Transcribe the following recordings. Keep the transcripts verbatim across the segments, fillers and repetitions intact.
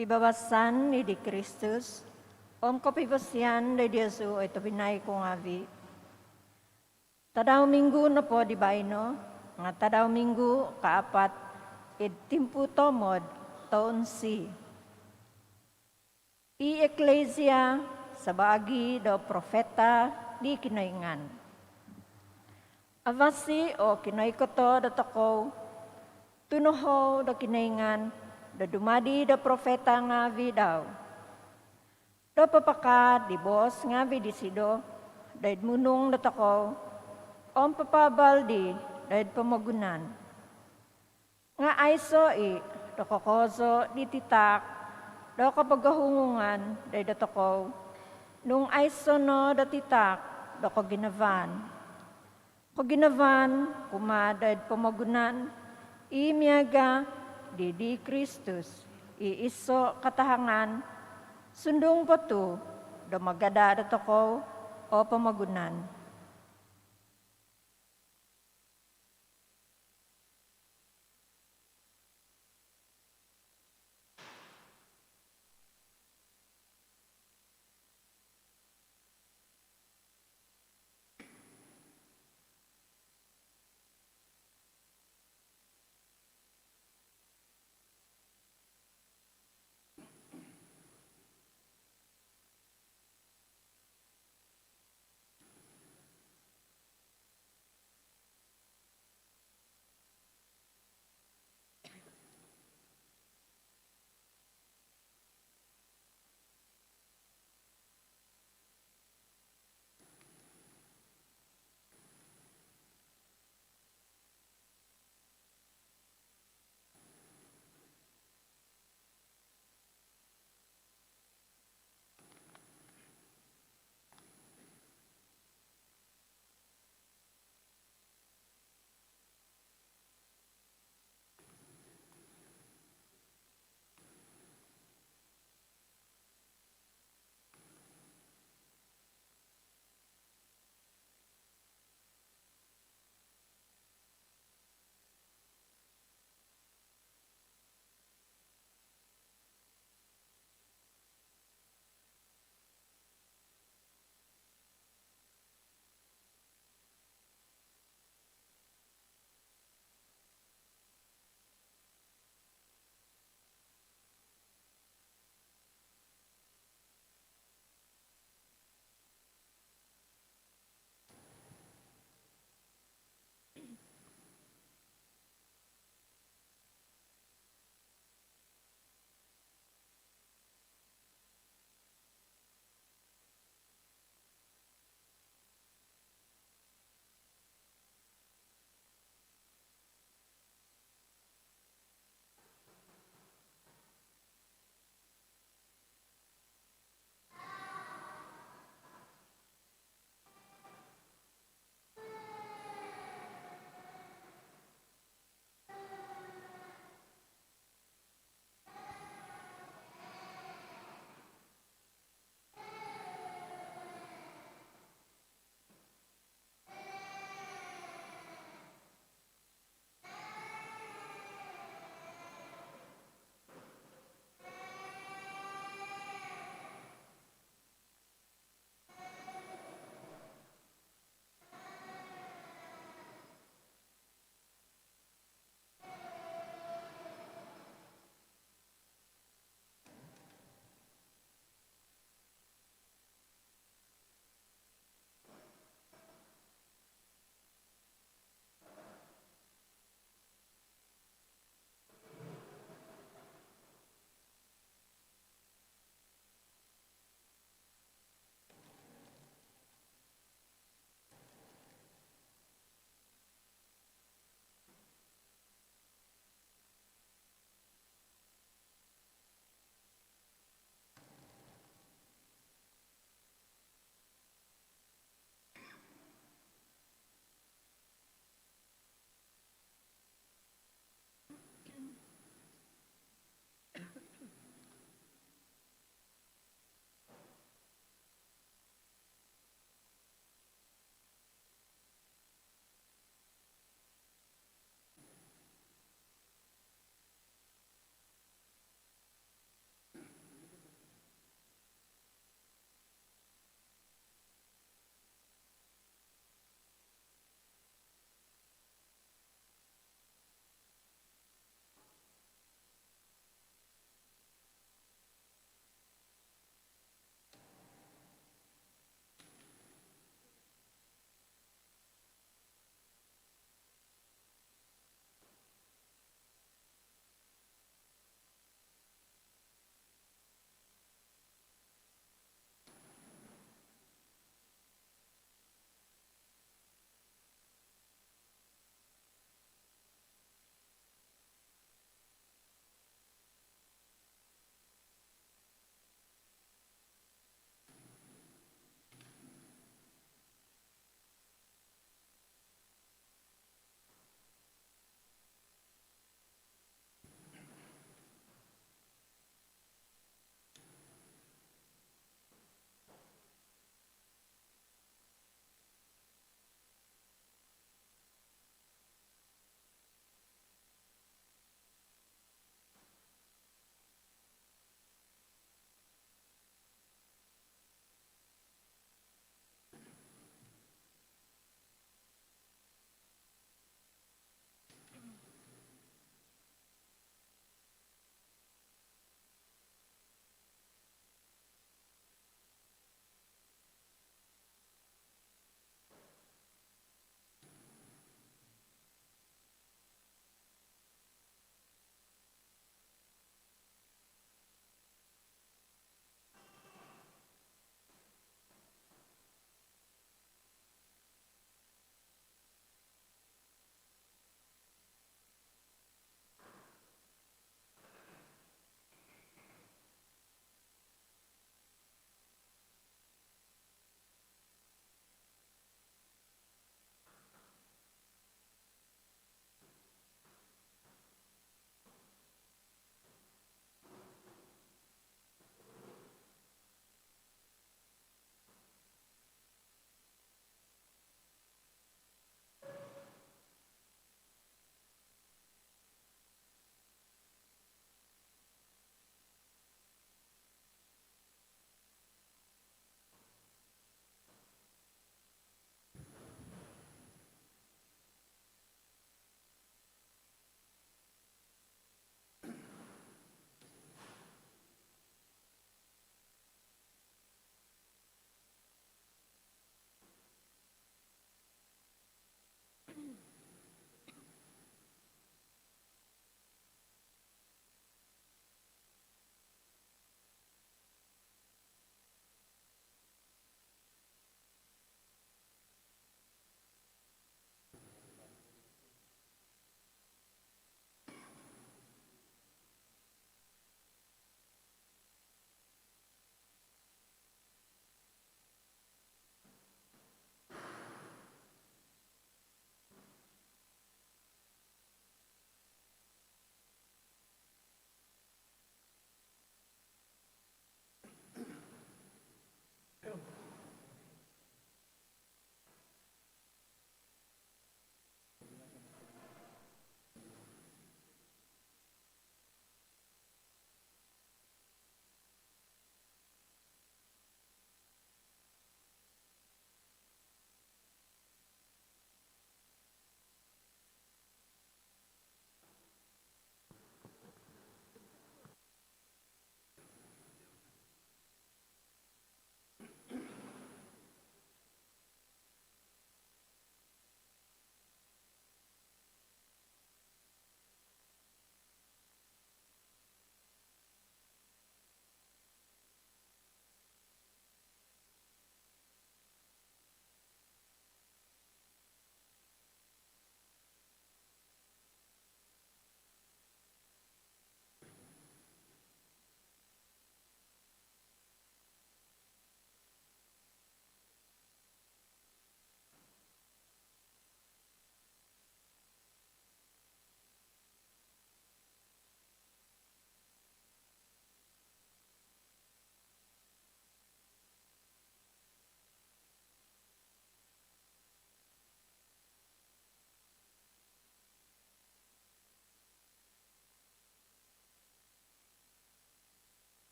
Pibabasan di Kristus om kopivosian do diozu oi tobpinai ku ngaavi'. Tadau minggu nopo di baino nga' tadau minggu kaapat id timpu toomod toun C. I Eklesia sabaagi do profeta di Kinoingan. Avasi o kinoikoto dotokou tu' nohoou do Kinoingan do dumadi do profeta ngaavi' dau do papakaad di boos ngaavi' disido doid munung dotokou om papaabal dii doid pomogunan. Nga' aiso i' do kokoozo' di titaak do kopogohungungan doid dotokou nung aiso' no do titaak do koginavaan. Koginavaan kumaa doid pomogunan i miaga' di di Kristus, i iso' katahangan, sundung po tu' do magada' dotokou o pomogunan.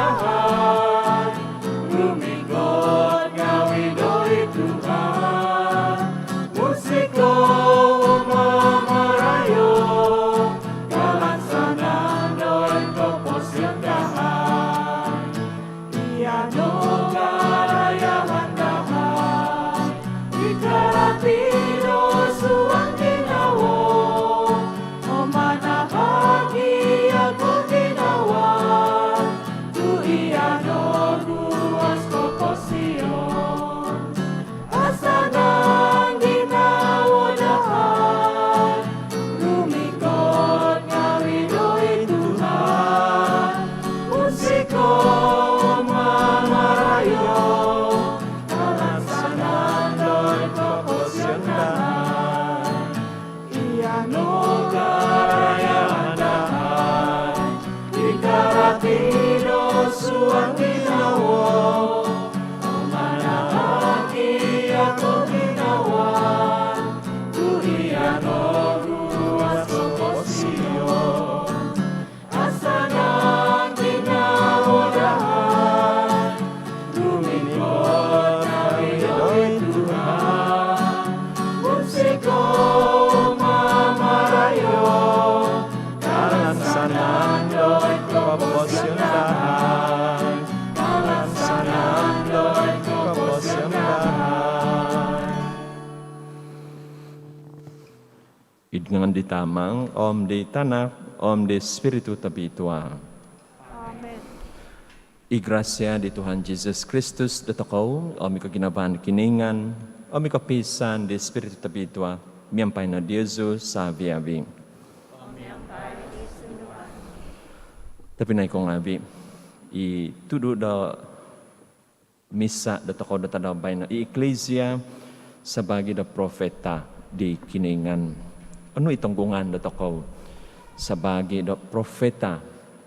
Tuhan, rumikot ngawi doid Tuhan, musiko mamarayo, kalansanan doid koposion dahai. Iya no garayahan dahai, ikarati do suang ginawo, om manahak iya ko ginawo, tu iya no guas koposion. Asanang ginawo dahai, rumikot ngawi doid Tuhan, musiko mamarayo, kalansanan doid koposion dahai. Iya no garayahan dahai, ikarati do suang ginawo, manahak iya ko ginawo, tu iya no guas koposion. Asanang ginawo dahai, rumikot ngawi doid Tuhan, musiko mamarayo, kalansanan doid koposion dahai, kalansanan doid koposion dahai. Id ngaan di Tama, om di Tanak, om di Spiritu Tobitua. Amen. I grasia di Tuhan Jesus Kristus dotokou, om i koginavaan di Kinoingan, om i kopiisaan di Spiritu Tobitua, miampai no diozu savi-avi. Tobpinai ko ngavi, i tudu do misa dotokou do tadau baino, i Eklesia sabaagi do profeta di Kinoingan. Onu i tonggungan dotokou sabaagi do profeta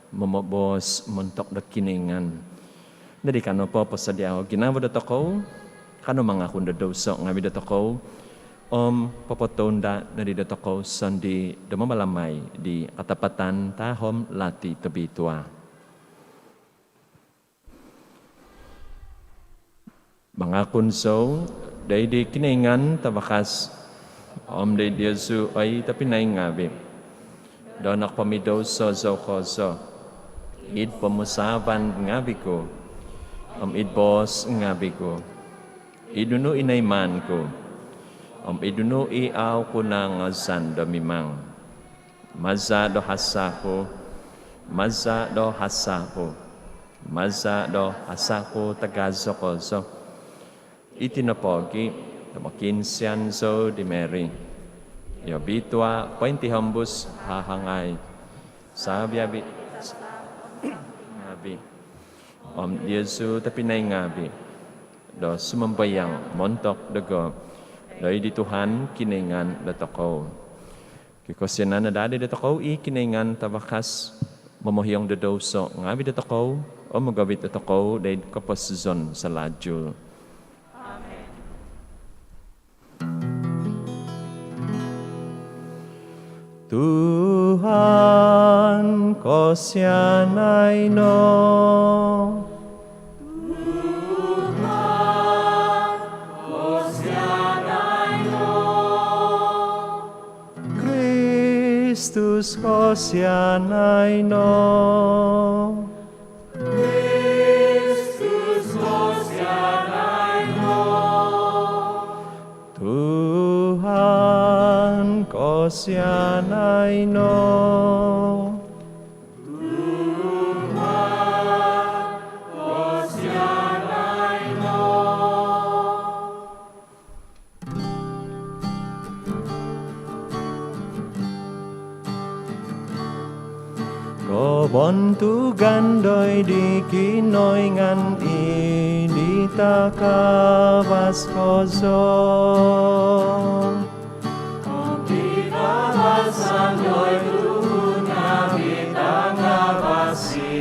momoboos montok do Kinoingan? Dadi kanou po posodia o ginavo dotokou, kanou mangakun do douso ngavi dotokou, om popotounda nodi dotokou sondii do mamalamai di katapatan tahom lati tobitua. Mangakun zou doid di Kinoingan Tavakas, om doid diozu oi tobpinai ngavi, do nokopomidouso zou kozo, id pomusaavan ngavi ku, om id boos ngavi ku, id nunu i noimaan ku, om id nunu i au ku nangazan do mimang. Maza do hasa ku, maza do hasa ku, maza do hasa ku tagazo kozo. Iti nopo gia do mokiinsian zou di Mary i obitua pointihombus hahangai, savi-avi ngavi, om diozu tobpinai ngavi, do sumambayang montok dogo doid di Tuhan Kinoingan dotokou. Kikosianan no daa dotokou i Kinoingan Tavakas, momohiong do douso ngavi dotokou, om mogovit dotokou doid koposizon salajul. Amen. Tuhan, kosianai no. Tuhan, kosianai no. Kristus, kosianai no. Kristus, kosianai no. Tuhan, kosianai no. Tuhan, kosianai no. Kobontugan doid di Kinoingan id di takavas kozo. Om pipavasan doid tuhun ngavi tangavasi.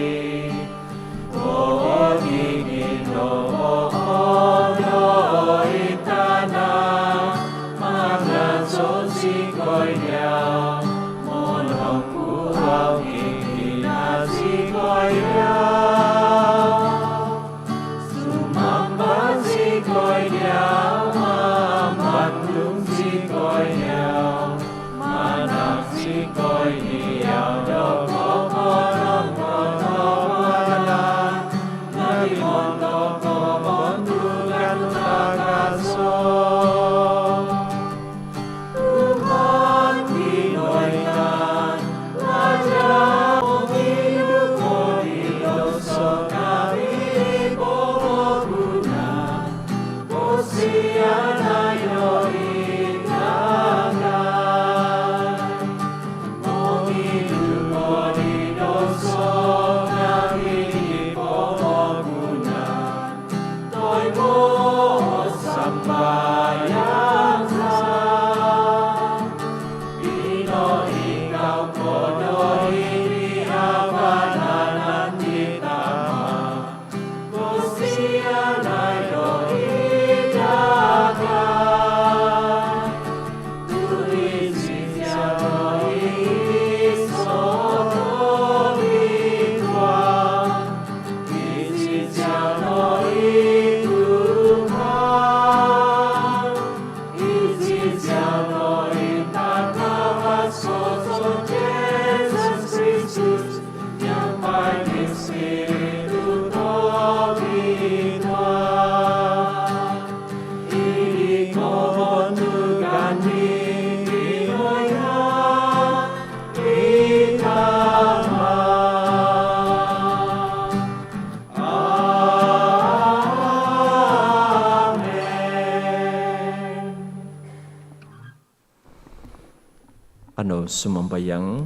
Ano sumambayang.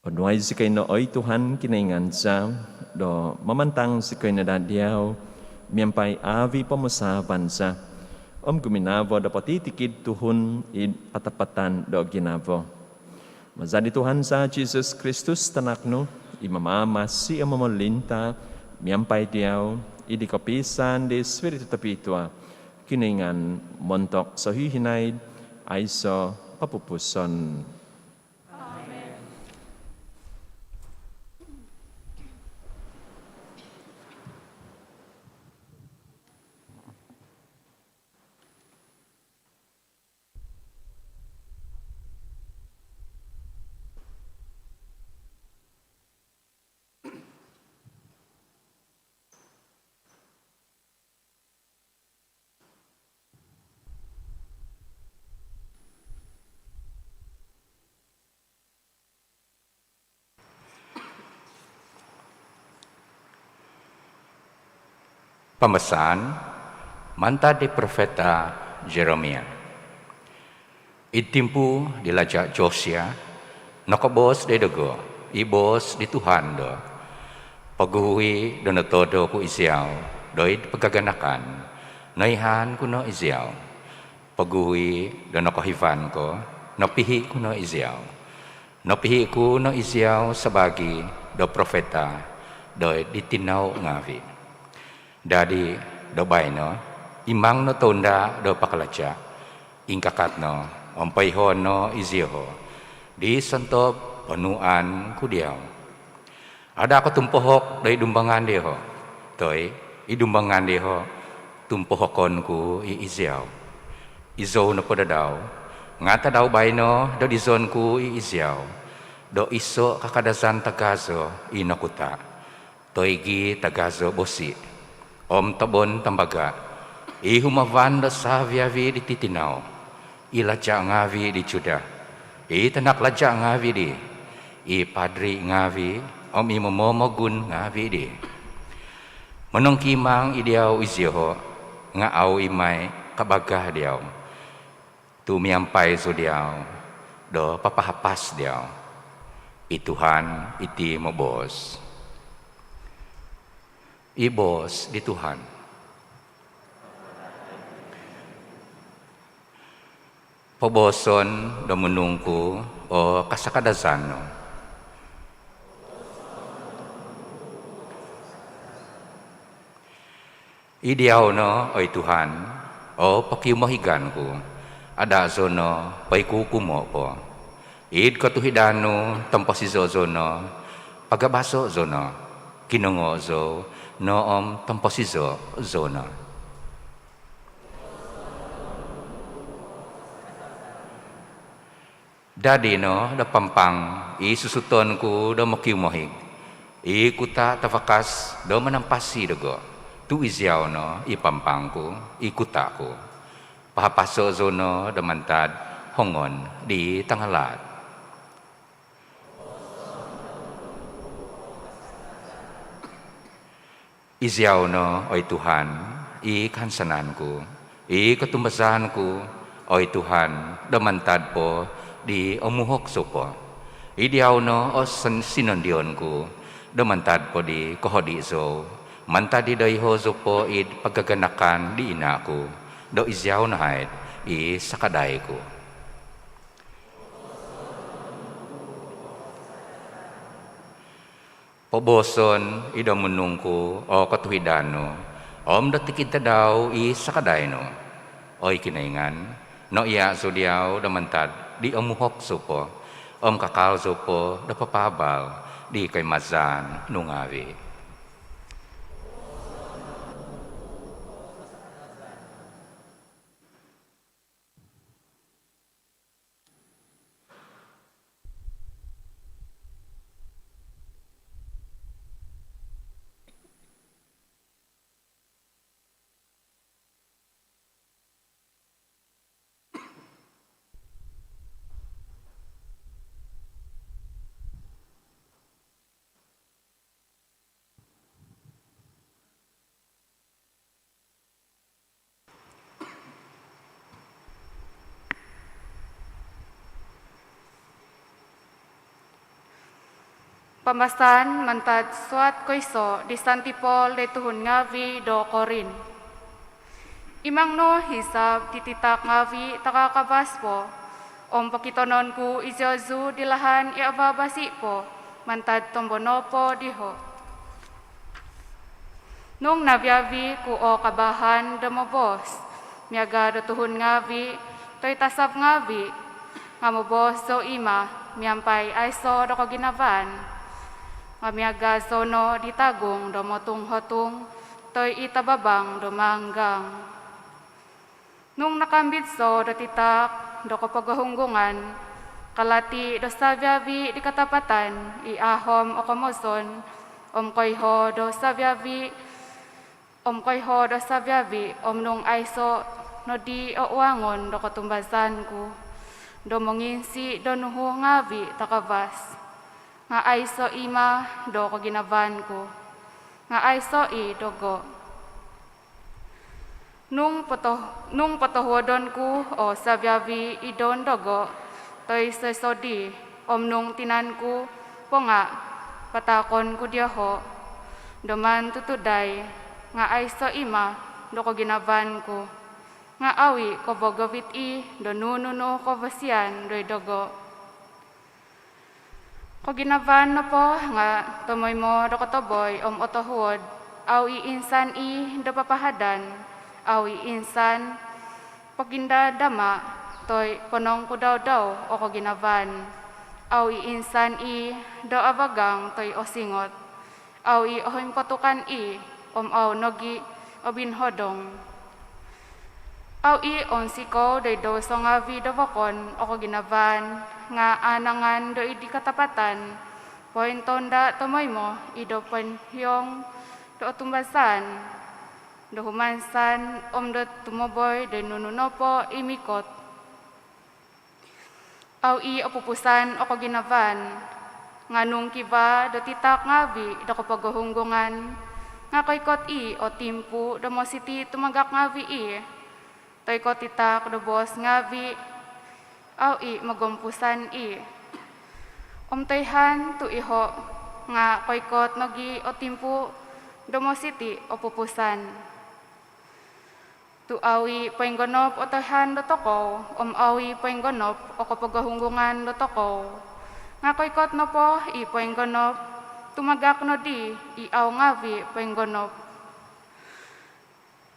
Onuai zikoi no oi Tuhan Kinoingan za, do mamantang zikoi no daa diau miampai avi pomusaavan za, om guminavo do potitikid tuhun id patapatan do ginavo. Maza di Tuhan za Jesus Kristus Tanak nu, i mamamasi om momolinta miampai diau id kopiisaan di Spiritu Tobitua, Kinoingan montok sohihinaid aiso kopupuson. Pambasaan mantad di profeta Jeremia. Id timpu di laja Josia, nokoboos doid dogo i boos di Tuhan do, "Poguhui do notodo ku iziau doid pagaganakan, noihaan ku no iziau. Poguhui do nokohivan ko, nopihi ku no iziau. Nopihi ku no iziau sabaagi do profeta doid tinau ngaavi." Dadi do baino, imang no tounda do pakalaja, ingkakat no om poihoon no izioho di sontob ponuuan ku diau. Ada ko tumpohok doid dumbangan dioho, toi id dumbangan dioho tumpohokon ku i iziau. Izou nopo dadau, nga tadau baino do dizon ku i iziau do iso kakadazan tagazo i nokuta, toigi tagazo bosi om tobon tambaga, i humavan do savi-avi di titinau, i laja ngaavi di Juda, i tanak laja ngaavi di, i padri ngaavi om i momomogun ngaavi di. Monongkiimang i diau izioho, nga au i mai kabaga diau, tu miampai zou diau do papahapas diau. I Tuhan iti moboos. I boos di Tuhan. Pobooson do munung ku o kasakadazan nu. I diau no, oi Tuhan, o pokiumohigan ku, ada zou no poikukumo po. Id kotuhidan nu tomposizo zou no, pagabaso zou no, kinongo zou no om tomposizo zou no. Dadi no do pampang i susuton ku do mokiumohig, i kuta tavakas do manampasi dogo, tu iziau no i pampang ku, i kuta ku. Pahapaso zou no do mantad hongon di tangalaat. Iziau no, oi Tuhan, i kahansanan ku, i kotumbazaan ku, oi Tuhan, do mantad po di omuhok zou po. I diau no o sinondion ku, do mantad po di kohodi zou, mantad di doiho zou po id pagaganakan di ina ku, do iziau no haid i sakadai ku. Pobooson i do munung ku o kotuhidan nu, om do tikid tadau i sakadai nu. Oi Kinoingan, noia zou diau do mantad di omuhok zou po, om kakal zou po do papaabal di koimazaan nu ngaavi'. Pambasaan mantad suat koiso' di Santi Paul di tuhun ngaavi' do Korin. Imang no hisab di titak ngaavi' takakavas po, om pokitonon ku iziozu di lahan i ababasi' po mantad tombo nopo diho'. Nung naviavi' ku o kabaahan do moboos miaga' do tuhun ngaavi' toi tasab ngaavi', nga' moboos zou i' ma miampai aiso' do koginavaan, nga' miaga' zou no di tagung do motung-hotung toi i tababang do maanggang. Nung nakambit zou do titak do kopogohunggungan, kalati do saviavi' di katapatan i ahom o komozon, om koiho do saviavi', om koiho do saviavi', om nung aiso' nodi o uangon do kotumbazaan ku do monginsi do nuhu ngaavi' takavas, nga' aiso' i' ma do koginavaan ku, nga' aiso' i' dogo'. Nung poto-, nung potohuodon ku o saviavi' i doun dogo' toi soisodi, om nung tinan ku po nga' pataakon ku dioho' do maan tutudai, nga' aiso' i' ma do koginavaan ku, nga' au i' kovogovit i' do nunu-nunu kovosian doid dogo'. Koginavaan nopo nga' tomoimo do kotoboi om otohuod, au i' insan i' do papahadan, au i' insan pogindadama' toi ponongkudaudau o koginavaan, au i' insan i' do avagang toi osingot, au i' ohimpotukan i', om au nogi' obinhodong. Au i' ounsikou doid douso ngaavi' do vokon o koginavaan, nga' aanangan doid di katapatan pointounda' tomoimo i' do poinhiong do otumbazaan do humansan om do tumoboi doid nunu nopo i mikot. Au i' opupusan o koginavaan, nga' nung kivaa do titak ngaavi' do kopogohunggungan, nga' koikot i' o timpu do mositi tumagak ngaavi' i', toi ko' titak do boos ngaavi', au i' mogompusan i'. Om toihaan tu' iho' nga' koikot nogi' o timpu do mositi opupusan. Tu' au i' poinggonop o toihaan dotokou, om au i' poinggonop o kopogohunggungan dotokou, nga' koikot nopo i' poinggonop, tumagak nodi i au ngaavi' poinggonop.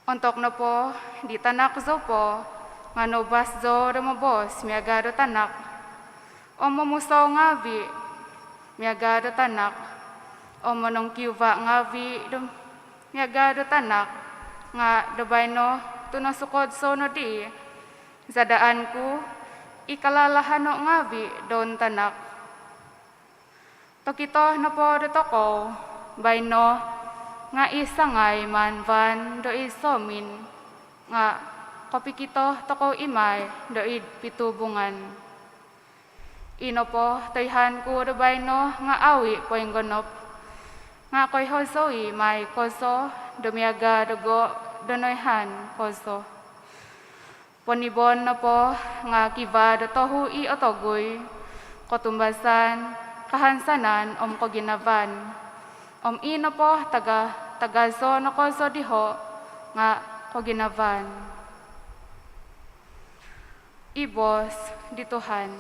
Ontok nopo di tanak zou po, nga' noubas zou do moboos miaga' do tanak, om momusou ngaavi' miaga' do tanak, om monongkiuva' ngaavi' do miaga' do tanak, nga' do baino' tu' nosukod zou nodi, zadaan ku i kalalahano' ngaavi' doun tanak. Tokito nopo dotokou baino' nga' i sangai maan vaan doid soomin, nga' kopikito tokou imai doid pitubungan. I nopo toihaan ku do baino' nga' au i' poinggonop, nga' koiho zou i' mai kozo do miaga' dogo' do noihaan kozo. Ponibon nopo nga' kivaa do tohu i otogui, kotumbazaan, kahansanan om koginavaan. Om i nopo taga-, tagazo no kozo diho' nga' koginavaan. I boos di Tuhan.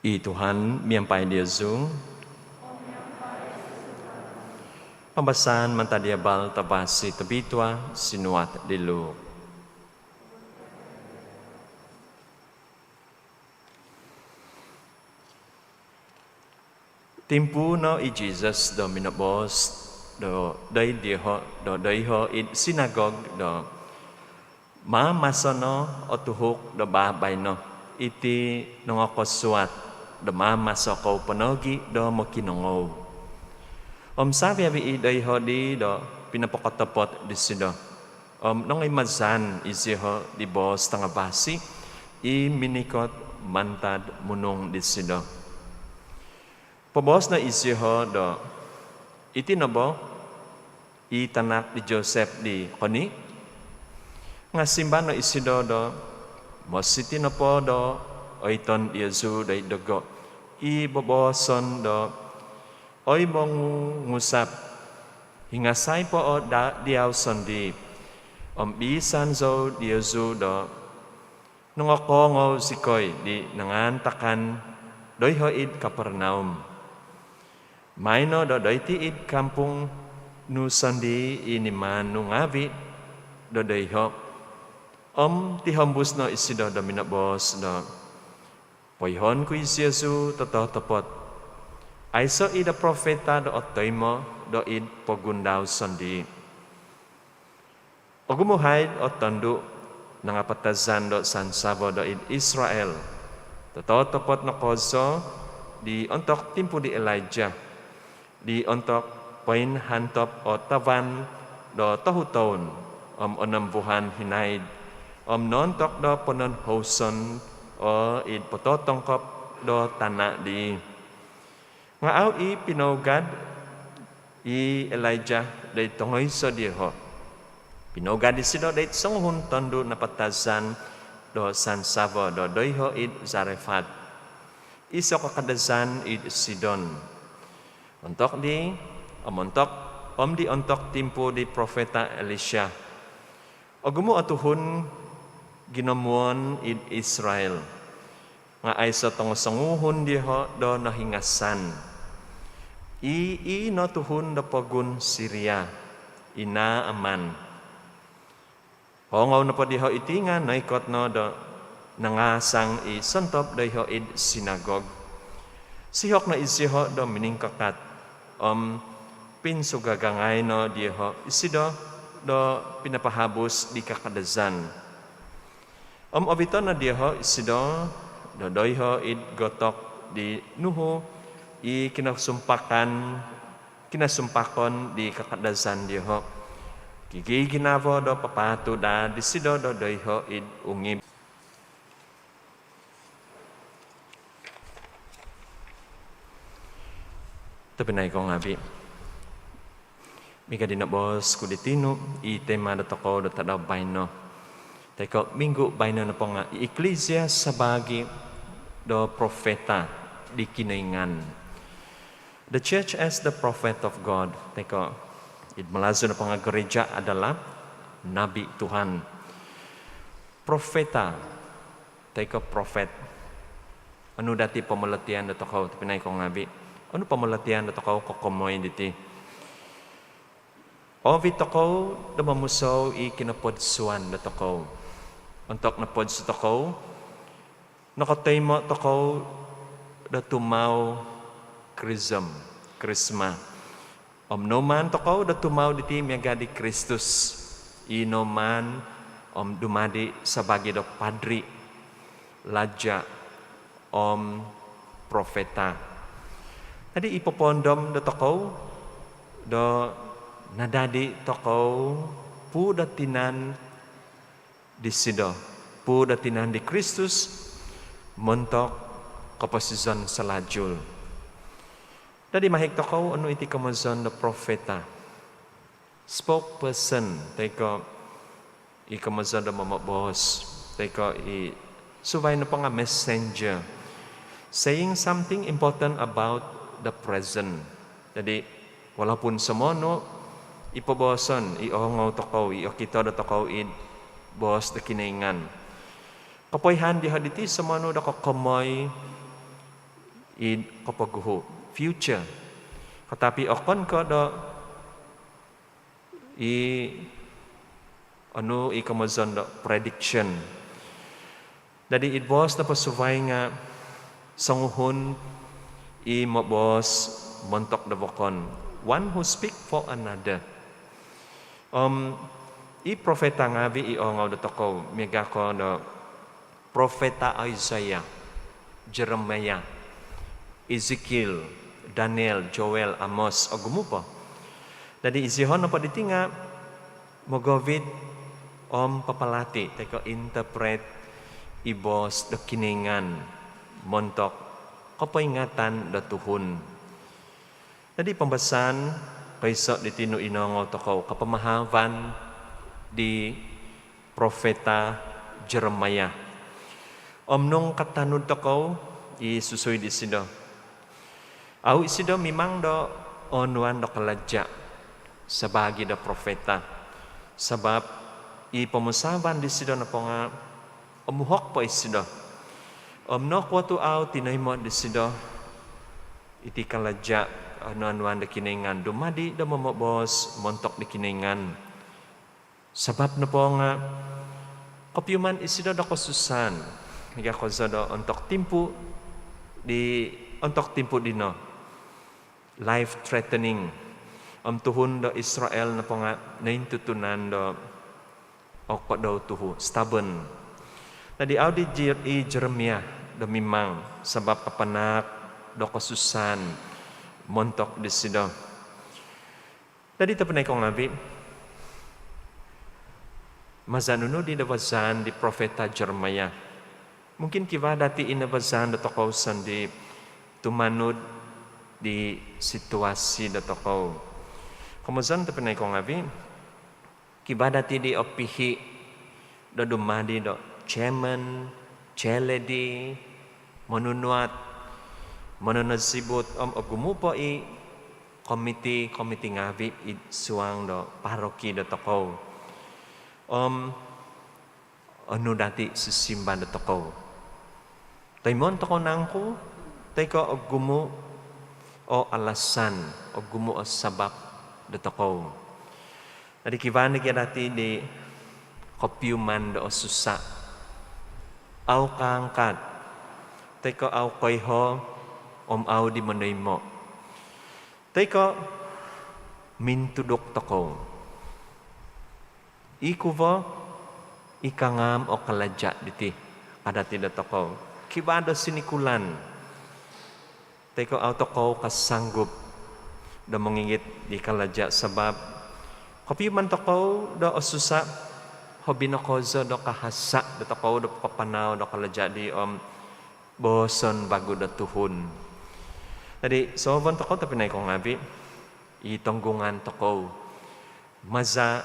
I Tuhan miampai diozu. Pambasaan mantad di Abal Tavasi Tobitua sinuat di Luke. Timpu no i Jisus do minoboos do doid dioho, do doiho id sinagog do, "Maamaso no o tuhuk do babaino, iti nongokosuat do maamaso kou po nogi do mokinongou." Om savi-avi i doiho di do pinopokotopot disido, om nongoimazan izioho di boos tangavasi i minikot mantad munung disido. Poboos no izioho do, "Iti no bo i tanak di Josep di koni?" Nga simba no isido do, "Mositi nopo do oiton diozu doid dogo i bobooson do, 'Oi Mongungusap, hingasai po o da-, diau sondii, om biisan zou diozu do nongokoongou zikoi di nangaantakan doiho id Kapernaum. Maino do doiti id kampung nu sondii i nimaan nu ngaavi do doiho.'" Om tihombus no isido do minoboos do, "Poihoon ku iziozu tototopot, aiso i do profeta do otoimo doid pogun dau sondii." Ogumu haid o tondu nangapatazan do sansavo doid Israel, tototopot no kozo di ontok timpu di Elijah, di ontok poinhantop o tavan do tohu toun om onom vuhan hinaid, om noontok do pononhouson o id pototongkop do tana dii. Nga au i pinougad i Elijah doid tongoiso dioho. Pinougad disido doid songuhun tondu napatazan do sansavo do doiho id Zarephath, iso kakadazan id Sidon. Ontok di, om ontok, om di ontok timpu di profeta Elisha, ogumu o tuhun ginomuon id Israel, nga aiso tongo-songuhun dioho do nohingasan. I, i no tuhun do pogun Syria, i Naaman. Poongou nopo dioho iti nga noikot no do nangaasang i sontob doiho id sinagog. Sihok no izioho do miningkakat, om pinsugagangai no dioho isido do pinapahabus di kakadazan. Om ovito no dioho isido do doiho id gotok di nuhu i kinosumpakan, kinosumpakon di kakadazan dioho. Giginavo do papaatu daa disido do doiho id ungib. Tobpinai kou ngaavi, miaga di noboos ku di tinu, i tema dotokou do tadau baino toi ko minggu baino nopo nga i Eklesia sabaagi do profeta di Kinoingan. The church as the prophet of God. Toi ko id Malazu nopo nga gereja adalah nabi Tuhan. Profeta toi ko prophet. Onu dati pomolotian dotokou, tobpinai kou ngaavi? Onu pomolotian dotokou kokomoi diti? Oovit tokou do momusou i kinopodsuan dotokou. Ontok nopodsu tokou, nokotoimo tokou do tumau chrism, chrisma. Om noumaan tokou do tumau diti miaga di Kristus, i noumaan om dumadi sabaagi do padri, laja, om profeta. Dadi i popoondom dotokou do nadadi tokou puu do tinan disido, puu do tinan di Kristus montok koposizon salajul. Dadi mahik tokou onu iti komozon do profeta, spokesperson, toi ko i komozon do momoboos, toi ko i suvai nopo nga messenger, saying something important about the present. Dadi walaupun somonu i pobooson, i oongou tokou, i okito dotokou id boos do Kinoingan, kopoihaan dioho diti somonu do kokomoi id kopoguhu, future. Katapi okon ko do i onu i komozon do prediction. Dadi id boos nopo suvai nga songuhun i moboos montok do vokon. One who speak for another. Om i profeta ngavi i oongou do tokou, miaga ko do profeta Isaiah, Jeremiah, Ezekiel, Daniel, Joel, Amos, ogumu po. Dadi iziho nopo diti nga mogovit om papalati toi ko interpret i boos do Kinoingan montok kopoingatan do tuhun. Dadi pambasaan koiso diti nu inoongou tokou, kapamahavan di profeta Jeremiah. Om nung katanud tokou i susui disido, au isido mimang do oonuan do kalaja sabaagi do profeta, sabap i pomusaavan disido nopo nga omuhok po isido. Om nokuo tu au tinoimo disido iti kalaja onuan-onuan do Kinoingan dumadi do momoboos montok di Kinoingan? Sabap nopo nga kopiuman isido do kosusaan, miaga kozo do ontok timpu di, ontok timpu dino, life threatening. Om tuhun do Israel nopo nga nointutunan do okodou tuhu, stubborn. Dadi au di Jer-, i Jeremiah do mimang sabap kapanaak do kosusaan montok disido. Dadi tobpinai ko ngavi, maza nunu di nabazaan di profeta Jeremiah? Mungkin kivaa dati i nabazaan do tokou sondii tumanud di situasi do tokou. Komozon tobpinai ko ngavi, kivaa dati di opihi do dumadi do chairman, chairlady, monunuat, mononozibut, om ogumu po i komiti-komiti ngavi id suang do paroki do tokou. Om onu dati sisimbar do tokou? Toimoon tokou nangku toi ko ogumu o alasan, ogumu o sabap do tokou? Dadi kivaa nogi dati di kopiuman do osusa, au kaangkat, toi ko au koiho om au di monoimo, toi ko mintuduk tokou. Ikuvo i kangaam o kalaja diti, ka dati do tokou. Kivaa do sinikulan toi ko au tokou kasanggup do mongigit di kalaja sabap kopiuman tokou do osusa, hobi no kozo do kahasa do tokou do papanau do kalaja di om booson vagu do tuhun. Dadi soovon tokou tobpinai ko ngavi i tonggungan tokou maza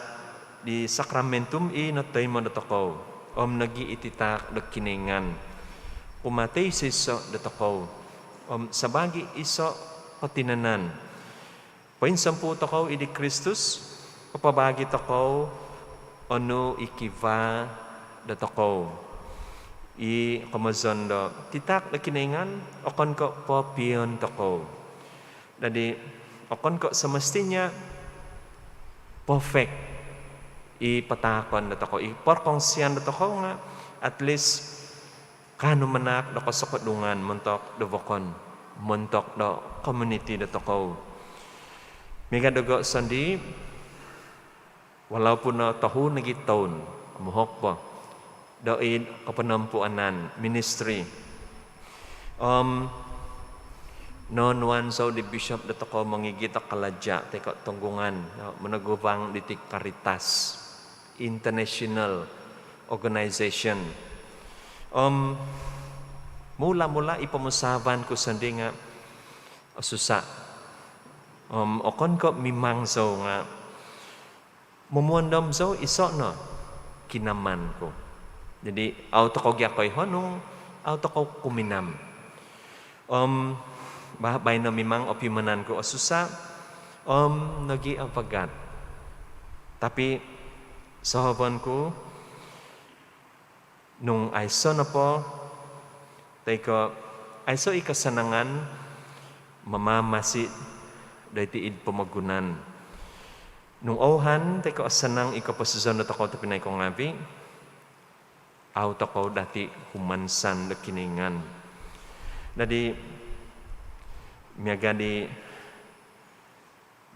di sakramentum i notoimo do tokou om nogi i titaak do Kinoingan kumaa toiso-iso do tokou om sabaagi iso kotinanan. Poinsompu tokou id di Kristus, papabaagi tokou onu i kivaa do tokou. I komozon do titaak do Kinoingan okon ko popion tokou. Dadi okon ko semestinya perfect i pataakon do tokou, i perkongsian do tokou nga at least kaanu manaak do kosokodungan montok do vokon, montok do komuniti do tokou. Miaga dogo sondii, walaupun no tohu nogi toun, omuhok po do id koponompuanan, ministry. Om noonuan zou di bishop do tokou mongigit do kalaja toi ko tonggungan do monoguvang diti Caritas, international organization. Om mula-mula i pomusaavan ku sondii nga osusa. Om okon ko mimang zou nga momuondom zou iso no kinaman ku. Jadi au tokou gia koiho nung au tokou kuminam. Om ba-, baino mimang opiumanan ku osusa om nogi avagat. Tapi soovon ku nung aiso nopo toi ko Aiso i kasanangan mamamasi doiti id pomogunan. Nung ouhan toi ko osanang i koposizon dotokou tobpinai ko ngavi, au tokou dati humansan do Kinoingan. Dadi miaga di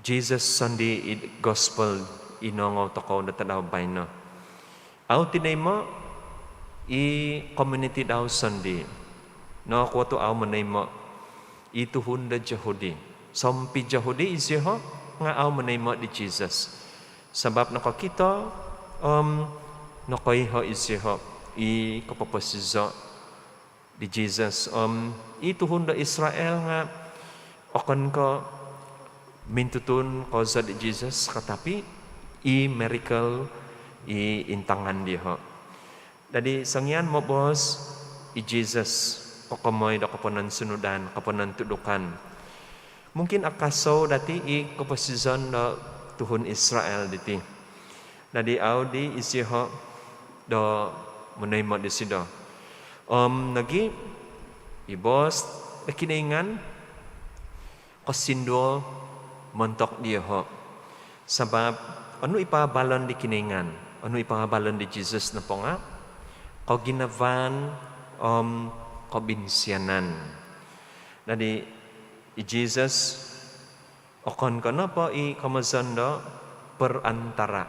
Jesus sondii id gospel i noongou tokou do tadau baino, au tinoimo i komuniti dau sondii. Nokuo tu au monoimo? I tuhun do Jahudi, sompi Jahudi iziho nga au monoimo di Jesus. Sabab nokokito om nokoiho iziho i kopoposizo di Jesus. Om i tuhun do Israel nga okon ko mintutun kozo di Jesus, katapi i miracle i intangan dioho. Dadi songian moboos i Jesus kokomoi do kopononsunudan, koponontudukan, mungkin akasou dati i koposizon do tuhun Israel diti. Dadi au di iziho do monoimo disido. Om nogi i boos do Kinoingan kosinduol montok dioho. Sabab onu i paabalon di Kinoingan, onu i paabalon di Jesus nopo nga koginavaan om kobinsianan. Dadi i Jesus okon ko nopo i komozon do perantara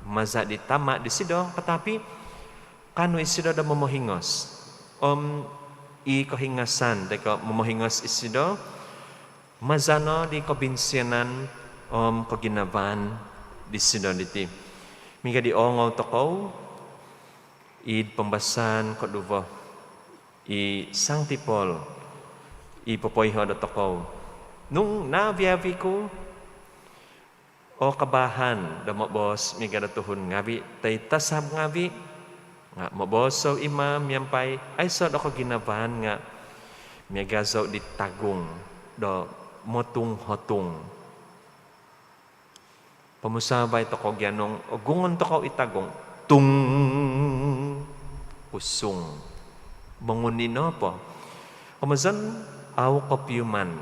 maza di Tama disido, katapi kaanu isido do momohingos. Om i kohingasan toi ko momohingos isido maza no di kobinsianan om koginavaan disido diti. Miaga di oongou tokou id pambasaan koduvo, i Sangti Paul i popoiho dotokou, nung naavi-avi ku o kabaahan do moboos miaga do tuhun ngavi toi tasab ngavi, nga moboos zou i maa miampai aiso do koginavaan nga miaga zou di tagung do motung-hotung. Pomusavai tokou gia nung ogungon tokou i tagung, tung, kusung. Monguni nopo? Komozon au kopiuman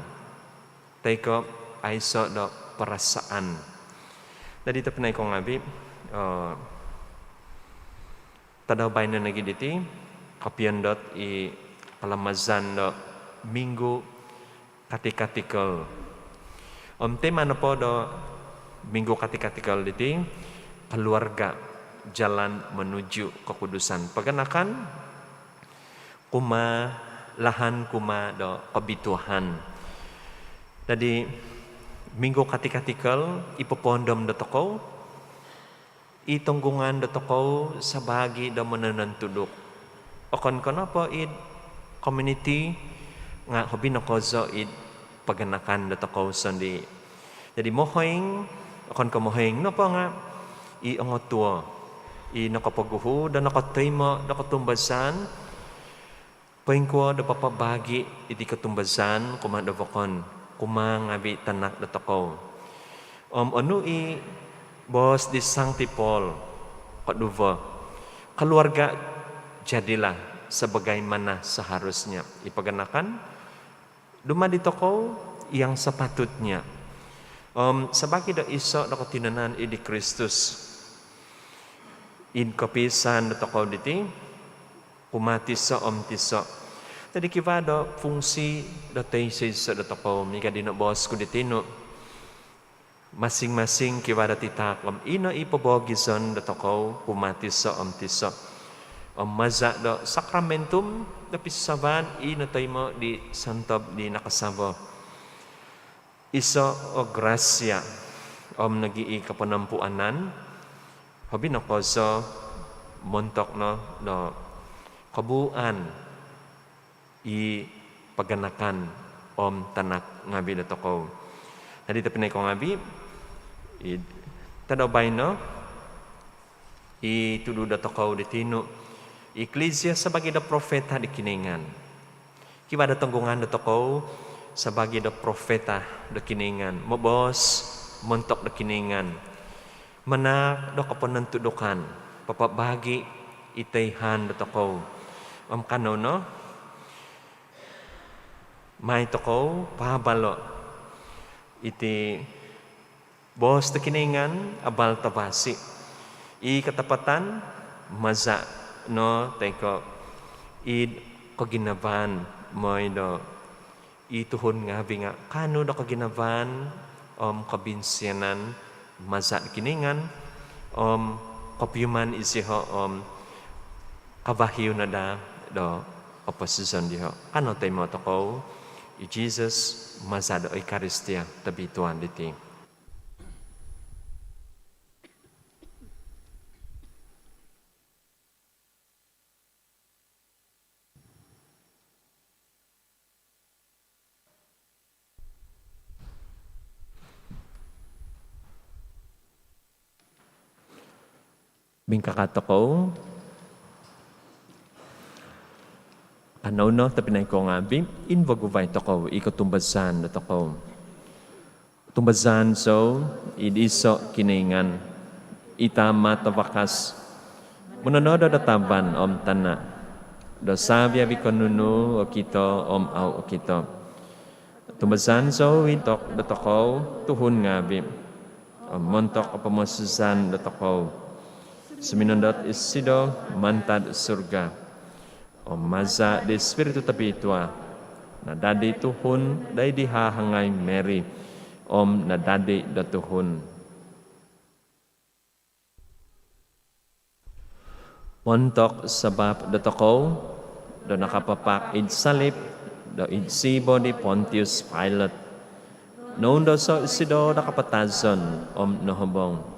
toi ko aiso do perasaan. Dadi tobpinai ko ngavi, eh, tadau baino nogi diti kopion dot i kalamazan do Minggu Katikatikal. Om tema nopo do Minggu Katikatikal diti, keluarga, jalan menuju kekudusan. Paganakan kumaa, lahan kumaa do kobituaan. Dadi Minggu Katikatikal i popoondom dotokou i tonggungan dotokou sabaagi do mononontuduk. Okon ko nopo id komuniti nga hobi no kozo id paganakan dotokou sondii. Dadi mohoing, okon ko mohoing nopo nga i ongotuo i nokopoguhu do nokotoimo do kotumbazaan, poingkuo do papabaagi iti kotumbazaan kumaa do vokon, kumaa ngavi tanak dotokou. Om onu i boos di Sangti Paul? Koduvo, keluarga, jadilah sebagaimana seharusnya. I paganakan, dumadi tokou yang sepatutnya. Om sabaagi do iso do kotinonan id di Kristus, id kopiisaan dotokou diti kumaa tiso om tiso. Dadi kivaa do fungsi do toiso-iso dotokou, miaga di noboos ku di tinu. Masing-masing kivaa do titaak om ino i poboogizon dotokou kumaa tiso om tiso. Om maza do sakramentum do pisasavaan i notoimo di sontob di nakasavo, iso o grasia om nogi i koponompuanan, hobi no kozo montok no do kobuuan i paganakan om tanak ngavi dotokou. Dadi tobpinai ko ngavi, id tadau baino i tudu dotokou di tinu, Eklisia sabaagi do profeta di Kinoingan. Kivaa do tonggungan dotokou sabaagi do profeta do Kinoingan, moboos montok do Kinoingan, manaak do koponontudukan, papabaagi i toihaan dotokou. Om kanou no Mai tokou paabalo' iti boos do Kinoingan abal tavasi', i katapatan maza' no toi ko' id koginavaan moi do i tuhun ngaavi' nga' kaanu do koginavaan om kobinsianan maza' do Kinoingan om kopiuman isido om kavahiu no daa do koposizon diho'. Kanou toimo' tokou i Jesus maza' do Eukaristia Tobitua diti. Mingkakat tokou. Kanou no tobpinai kou ngaavi', invaguvai tokou i kotumbazaan dotokou. Tumbazaan zou id iso' Kinoingan, i Tama' tavakas, mononodo do tavan om tana', do savi-avi' ko' nunu okito om au' okito. Tumbazaan zou id tok- dotokou tuhun ngaavi', om montok o pomosizan dotokou, suminondot isido mantad surga. Om maza' di Spiritu Tobitua, nadadi tuhun doid di hahangai Mary, om nadadi do tuhun. Montok sabap dotokou, do nakapapak id salip, do id sibo di Pontius Pilate. Noundoso' isido do kapatazon om nohobong.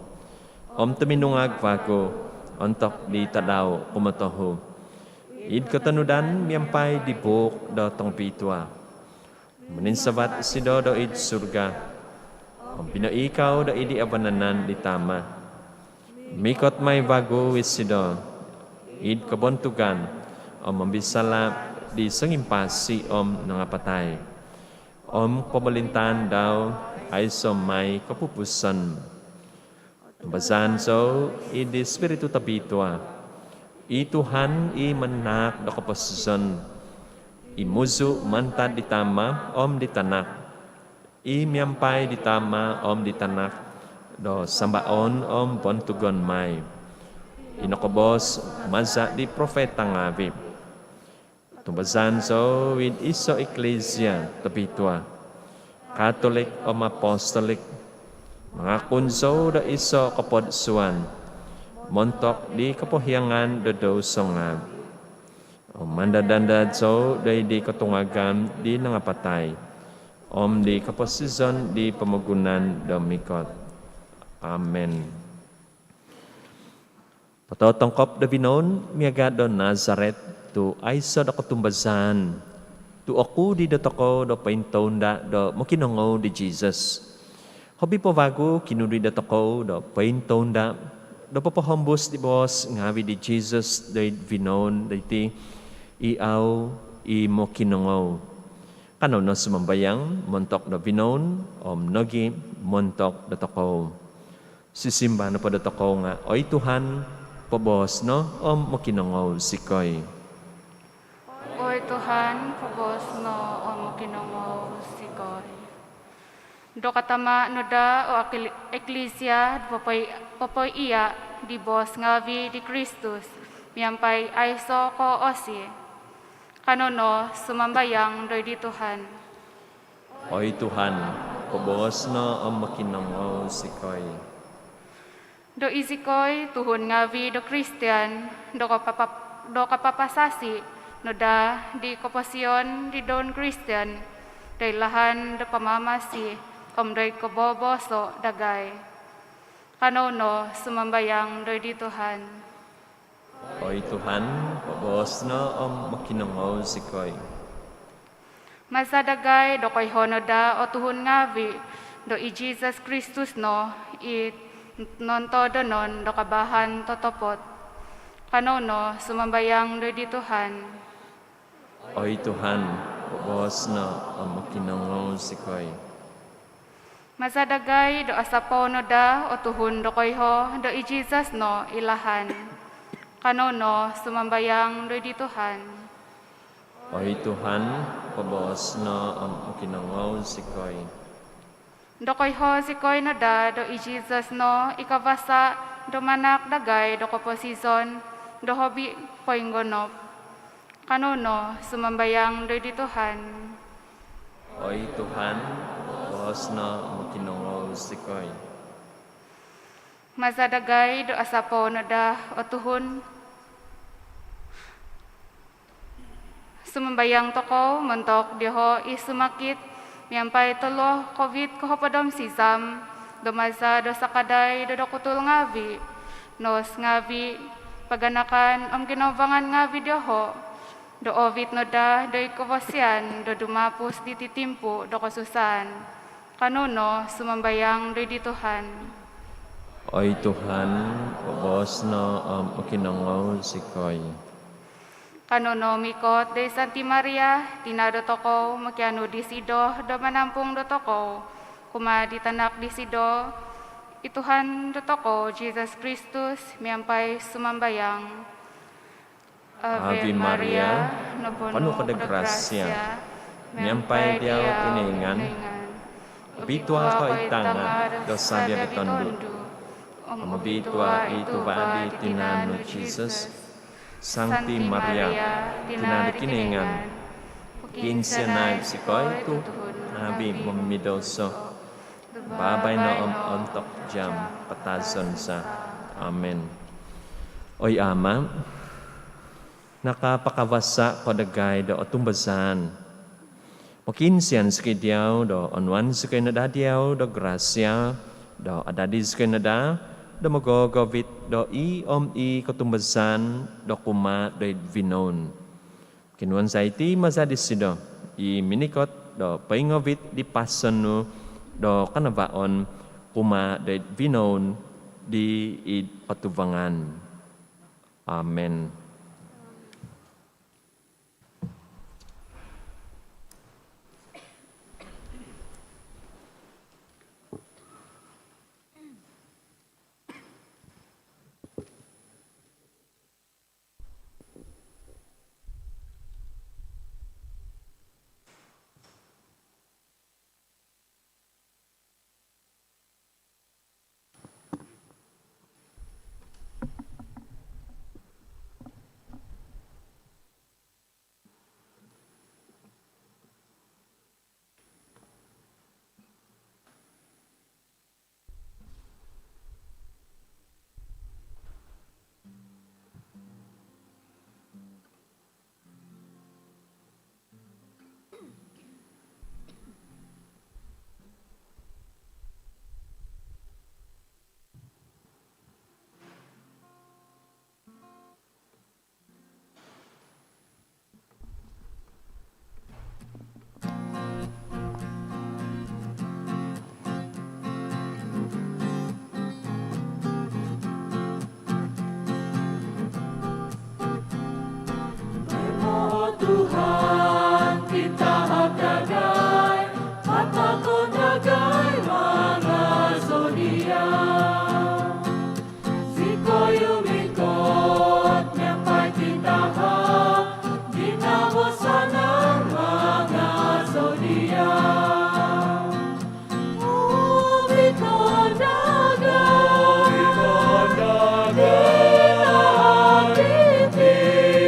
Om tuminungag vagu ontok di tadau kumotohu, id kotonudan miampai di buuk do tongobitua. Mininsavat isido do id surga, om pinoikau do id di avananan di Tama'. Mikot mai vagu isido id kobontugan, om mombisala' di songimpasi om nangapatai. Om pomolintaan dau aiso' mai kopupusan. Tumbazaan zou id di Spiritu Tobitua, i Tuhan i manahak do koposizon, i muzu' mantad di Tama' om di Tanak, i miampai di Tama' om di Tanak do sambaon om bontugon mai, i nokoboos maza' di profeta ngaavi'. Tumbazaan zou id iso' iklisia tobitua, Katolik om apostolik. Mangakun zou do iso' kopodsuan montok di kopohiangan do douso ngaavi'. Om mandad-andad zou doid di kotungagan di nangapatai, om di koposizon di pomogunan do mikot. Amen. Pototongkop do vinoun miaga' do Nazaret, tu' aiso' do kotumbazaan, tu' okudi' dotokou do pointounda' do mokinongou di Jesus. Hobi po vagu kinudi' dotokou do pointounda' do popohombus di boos ngaavi' di Jesus doid vinoun diti, i au' i' mokinongou. Kanou no sumambayang montok do vinoun om nogi' montok dotokou. Sisimbar nopo dotokou nga', "Oi Tuhan, poboos no om mokinongou zikoi." Oi Tuhan, poboos no om mokinongou zikoi. Do katama' no daa o akli-, eklisia do popoi-, popoi'ia' di boos ngaavi' di Kristus miampai aiso' koosi. Kanou no sumambayang doid di Tuhan. Oi Tuhan, poboos no om mokinongou zikoi. Do izikoi tuhun ngaavi' do Kristian do kapapap-, do kapapasasi' no daa di koposion di don Kristian doid lahan do pamamasi om doid kobobooso' dagai. Kanou no sumambayang doid di Tuhan. Oi Tuhan, poboos no om mokinongou zikoi. Maza' dagai do koiho' no daa o tuhun ngaavi' do i Jesus Kristus no i nontodonon do kabaahan totopot. Kanou no sumambayang doid di Tuhan. Oi Tuhan, poboos no om mokinongou zikoi. Maza' dagai do asapou no daa o tuhun do koiho' do i Jesus no i lahan. Kanou no sumambayang doid di Tuhan. Oi Tuhan, poboos no om mokinongou zikoi. Do koiho zikoi no daa do i Jisus no i kavasa do manahak dagai do koposizon do hobi poinggonop. Kanou no sumambayang doid di Tuhan. Oi Tuhan, poboos no om mokinongou zikoi. Maza dagai do asapou no daa o tuhun, sumambayang tokou montok dioho i sumakit miampai toluo Covid kohopod om sizam, do maza do sakadai do dokutul ngaavi, nos ngaavi, paganakan om kinouvangan ngaavi dioho, do oovit no daa doid kavasian do dumapus diti timpu do kosusaan. Kanou no sumambayang doid di Tuhan. Oi Tuhan, poboos no om mokinongou zikoi. Kanou no mikot doid Santi Maria, tina dotokou, mokianu disido do manampung dotokou kumaa di tanak disido, i Tuhan dotokou Jisus Kristus, miampai sumambayang. Ave Maria, noponu ko do grasia, miampai diau o Kinoingan. Obitua ko id tanga do savi-avi tondu, om obitua i tuva di tinan nu Jisus. Santi Maria, tina do Kinoingan, pokiinsianai zikoi tuhun ngaavi momimidoso, babaino om ontok jaam kapatazon za. Amen. Oi Ama, nakapakavasa ko dagai do otumbazaan, mokiinsian zikoi diau do onuan zikoi no daa diau do grasia, do adadi zikoi no daa do mogogovit do i om i kotumbazaan do kumaa doid vinoun. Kinoingan za iti maza disido i minikot do poingovit di pason nu do kanavaon kumaa doid vinoun di id kotuvangan. Amen. Baino, Tuhan, pintahak dagai, patakon dagai mangazou Diau. Zikoi umikot miampai pintahak, ginavo sanang mangazou Diau. Ubi tondagai, ubi tondagai, pintahak diti,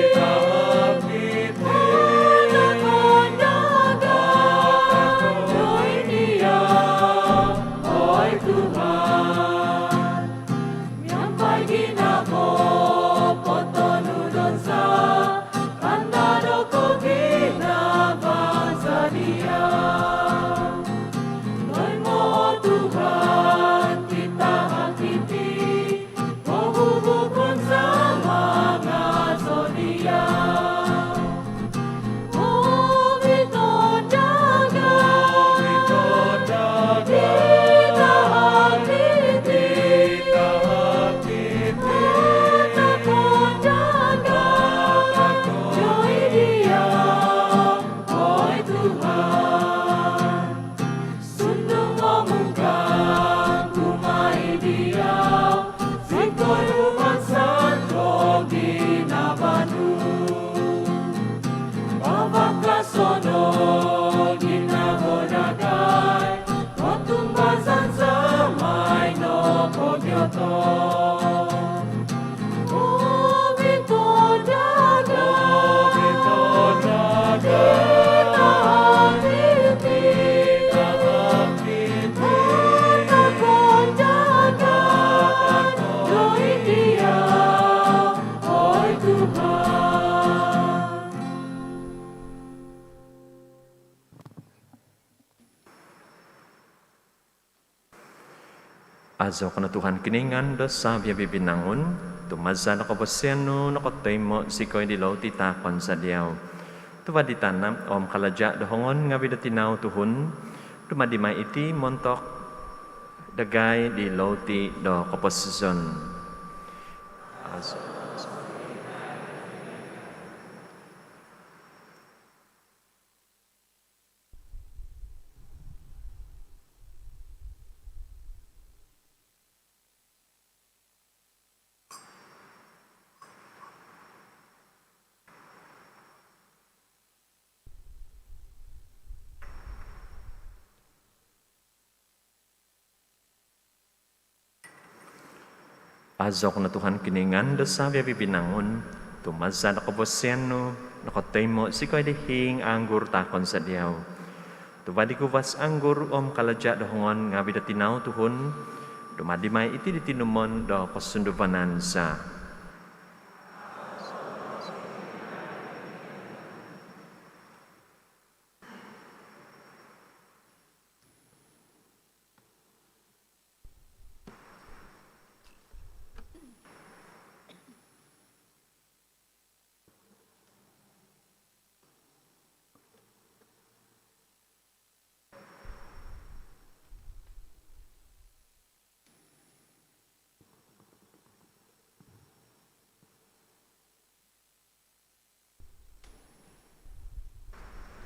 pintahak diti. Aazou ko no Tuhan Kinoingan do savi-avi' vinangun, tu maza' do kavasian nu nokotoimo' zikoi di louti taakon za diau. Tuva' di tana' om kalaja' do hongon ngaavi' do tinau tuhun, dumadi mai iti montok dagai di louti do koposizon. Aazou. Aazou ko no Tuhan Kinoingan do savi-avi' vinangun, tu maza' do kavasian nu nokotoimo' zikoi di hiing anggur taakon za diau. Tuva' di guvas anggur om kalaja' do hongon ngaavi' do tinau tuhun, dumadi mai iti di tinumon do kosunduvanan za.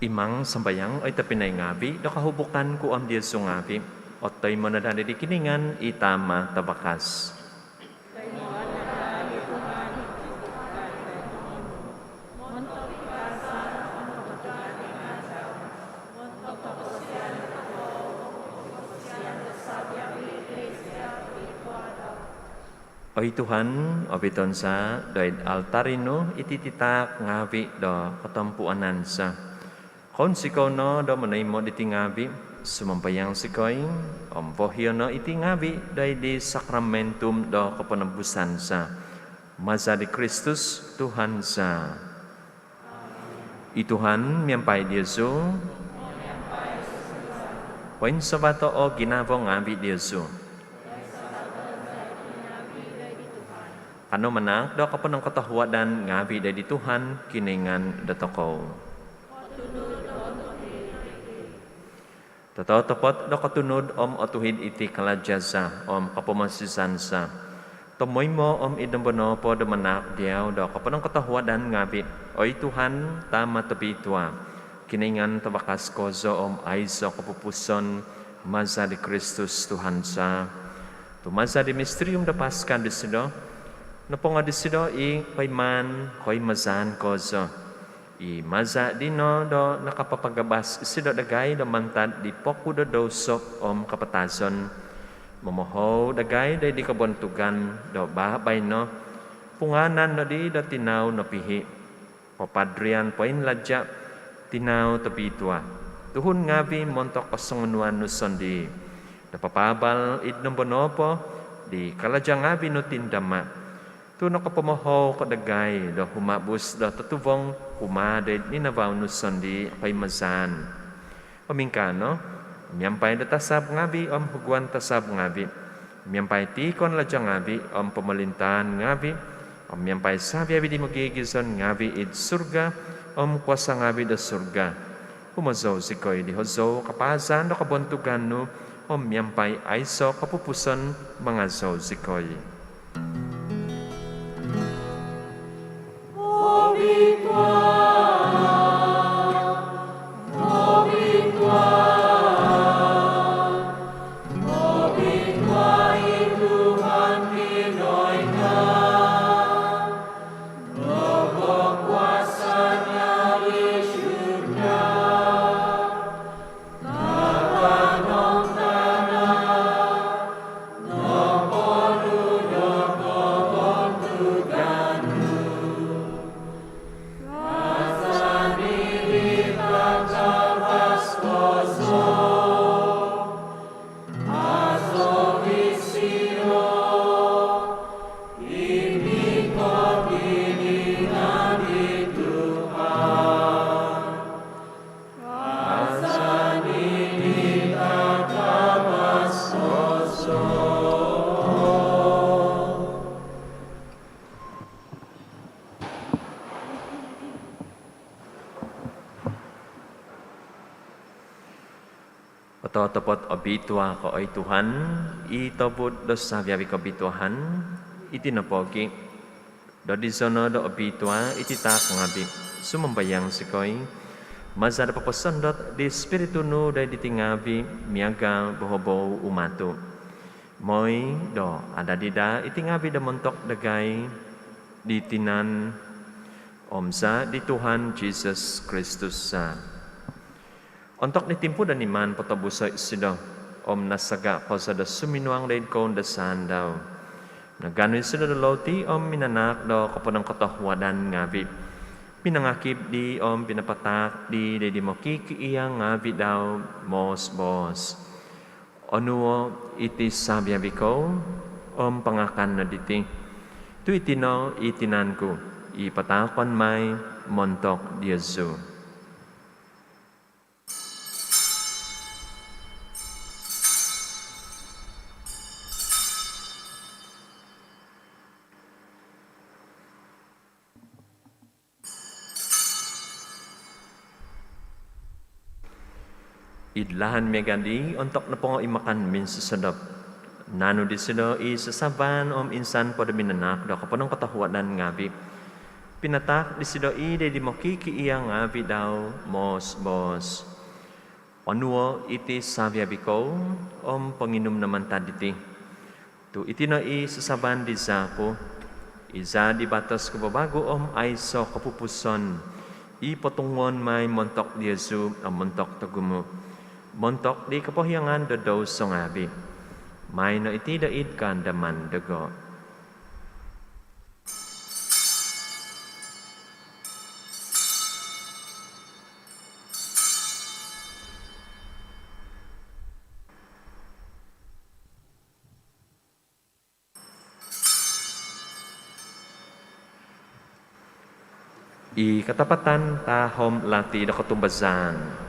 Imang sambayang, oi tobpinai ngaavi', do kahubukan ku om diozu ngaavi' otoimo' no daa di Kinoingan i Tama' tavakas. Oi Tuhan, oviton za doid altari nu iti titaak ngaavi' do kotompuanan za. Kounsikou no do monoimo' diti ngaavi', sumambayang zikoi, om vohio' no iti ngaavi' doid di sakramentum do koponobusan za. Maza' di Kristus Tuhan za. I Tuhan miampai diozu. Poinsavato' o ginavo ngaavi' diozu. Kanou manaak do koponongkotohuadan ngaavi' doid di Tuhan Kinoingan dotokou. Tototopot do kotunud om otuhid iti kalaja' za om kopomosizan za, tomoimo' om id nombo nopo do manaak diau do koponongkotohuadan ngaavi', oi Tuhan, Tama' tobitua, Kinoingan tavakas kozo om aiso' kopupuson, maza' di Kristus Tuhan za. Tu maza' di mistirium do Paska disido, nopongo disido i koimaan koimazaan kozo, i maza' dino do nakapapagabas isido dagai do mantad di poku do douso om kapatazon, momohou dagai doid di kobontugan do baabaino, pungaanan nodi do tinau nopihi', papadrian poinlaja', tinau tobitua, tuhun ngaavi' montok kosongonuan nu sondii', do papaabal id nombo nopo di kalaja' ngaavi' nu tindama', tu nokopomohou ko dagai do humabus do totuvong kumaa doid ninavau nu sondii' koimazaan. Om ingkaa no, miampai do tasab ngaavi' om huguan tasab ngaavi', miampai tiikon laja' ngaavi' om pomolintaan ngaavi', om miampai savi-avi' di mogigizon ngaavi' id surga om kuasa' ngaavi' do surga, humozou zikoi di hozou kapaazan do kobontugan nu, om miampai aiso' kopupuson mangazou zikoi. Totopot obitua ko oi Tuhan, i tobud do savi-avi kobituaan. Iti nopogi' do dizono' do obitua iti taak ngavi', sumambayang zikoi, maza' do poposondot di Spiritu nu doid diti ngavi' miaga' bohobou umatu', moi do adadi daa iti ngavi' do montok dagai di tinan om zaa' di Tuhan Jisus Kristus za. Ontok di timpu do niman potobuso' isido om nasaga' kozo do suminuang doid koundasaan dau, naganu isido do louti om minanaak do koponongkotohuadan ngavi', pinangakib di om pinapataak di doid di mokikiia' ngavi' dau, moos-boos: Onuo' iti savi-avi kou om pangakan no diti, tu' iti no i tinan ku i pataakon mai montok diozu. Id lahan miaga' di, ontok nopongo i makan minsosodop, naanu disido i sasaban om insan po do minanaak do koponongkotohuadan ngavi', pinataak disido i doid di mokikiia' ngavi' dau, moos-boos: Onuo' iti savi-avi kou om ponginum no mantad diti, tu' iti no i sasaban di zaa' ku, i zaa' di batos kavavagu om aiso' kopupuson, i potunguon mai montok diozu om montok togumu', montok di kopohiangan do douso ngavi'. Maai no iti doid kaandaman dogo. I katapatan tahom lati do kotumbazaan.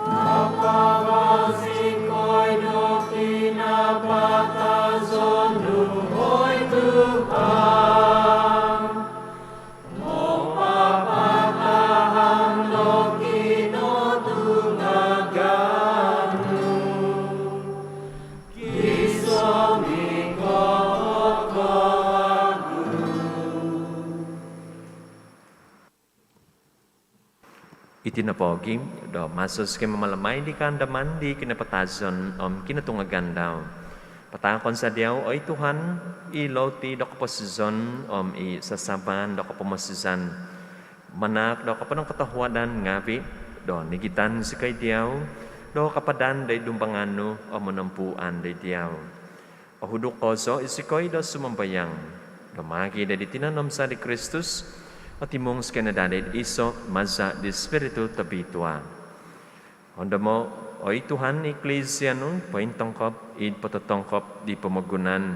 Apabal zikoi do kinapatazon nu, oi Tuhan, mapapatahang do kinotungagan nu. Iti nopogi' do maso zikoi mamalamai di kaandaman di kinapatazon om kinotungagan dau, pataakon za diau, oi Tuhan, i louti do koposizon om i sasaban do kopomosizan, manaak do koponongkotohuadan ngavi' do nigitan zikoi diau do kapadan doid dumbangan nu om monompuan doid diau. Ohuduk kozo zikoi do sumambayang do maagi' doid di tinan om zaa' di Kristus, otimung zikoi no daa doid iso' maza' di Spiritu Tobitua. Ondomo', oi Tuhan, i Iklisia nu pointongkop id pototongkop di pomogunan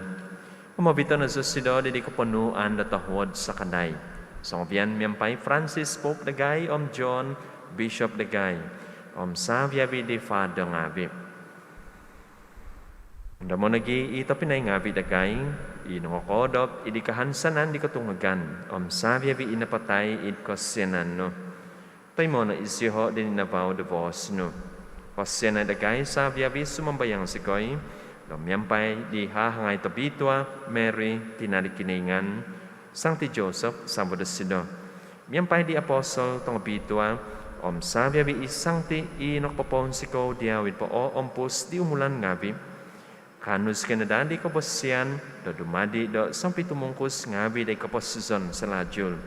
om ovito' no zosido doid di koponuan do tohuod sakadai, songovian miampai Francis Pope dagai om John Bishop dagai om savi-avi di Father ngavi'. Ondomo' nogi' i tobpinai ngavi' dagai i nongokoodop id di kahansanan di kotungagan om savi-avi i napatai id kosianan nu. Toimo' no isioho' doid ninavau do boos nu. Kosianai dagai savi-avi, sumambayang zikoi, do miampai di hahangai tobitua Mary, tina' di Kinoingan, Sangti Joseph savo' dosido, miampai di apostol tongobitua om savi-avi i sangti i nokopopounsikou diau id pooompus di umulan ngavi', kaanu zikoi no daa di kobosian do dumadi' do sompitumungkus ngavi' doid koposizon salajul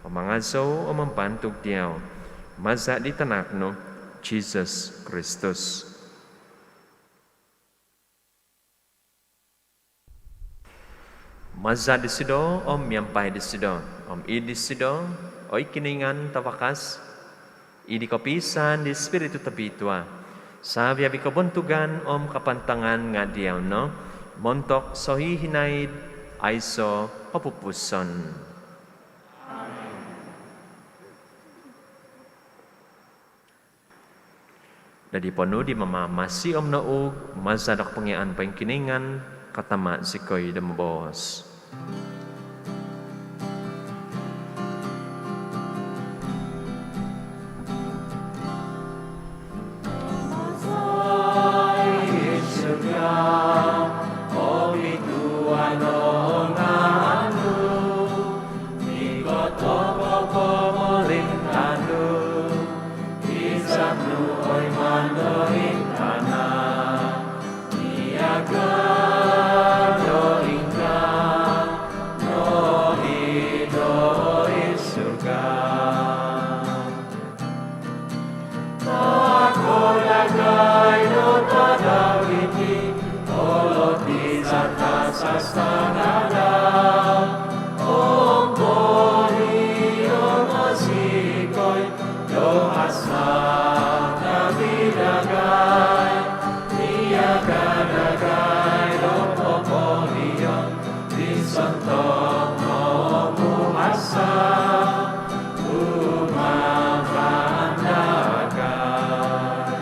om mangazou om mambantug diau, maza' di tanak nu Jisus Kristus. Maza' disido om miampai disido om id disido, oi Kinoingan Tavakas, id di kopiisaan di Spiritu Tobitua, savi-avi kobontugan om kapantangan nga' diau no, montok sohihinaid aiso' kopupuson. Dadi ponuu di Mamamasi om nouug, maza' do kopongiaan poingkinoingan, katama' zikoi do moboos. Satasas tangadan, om pohiong zikoi do hasa' ngaavi' dagai, miaga' dagai do popohiong di sontob momuhasa' humavan dagai.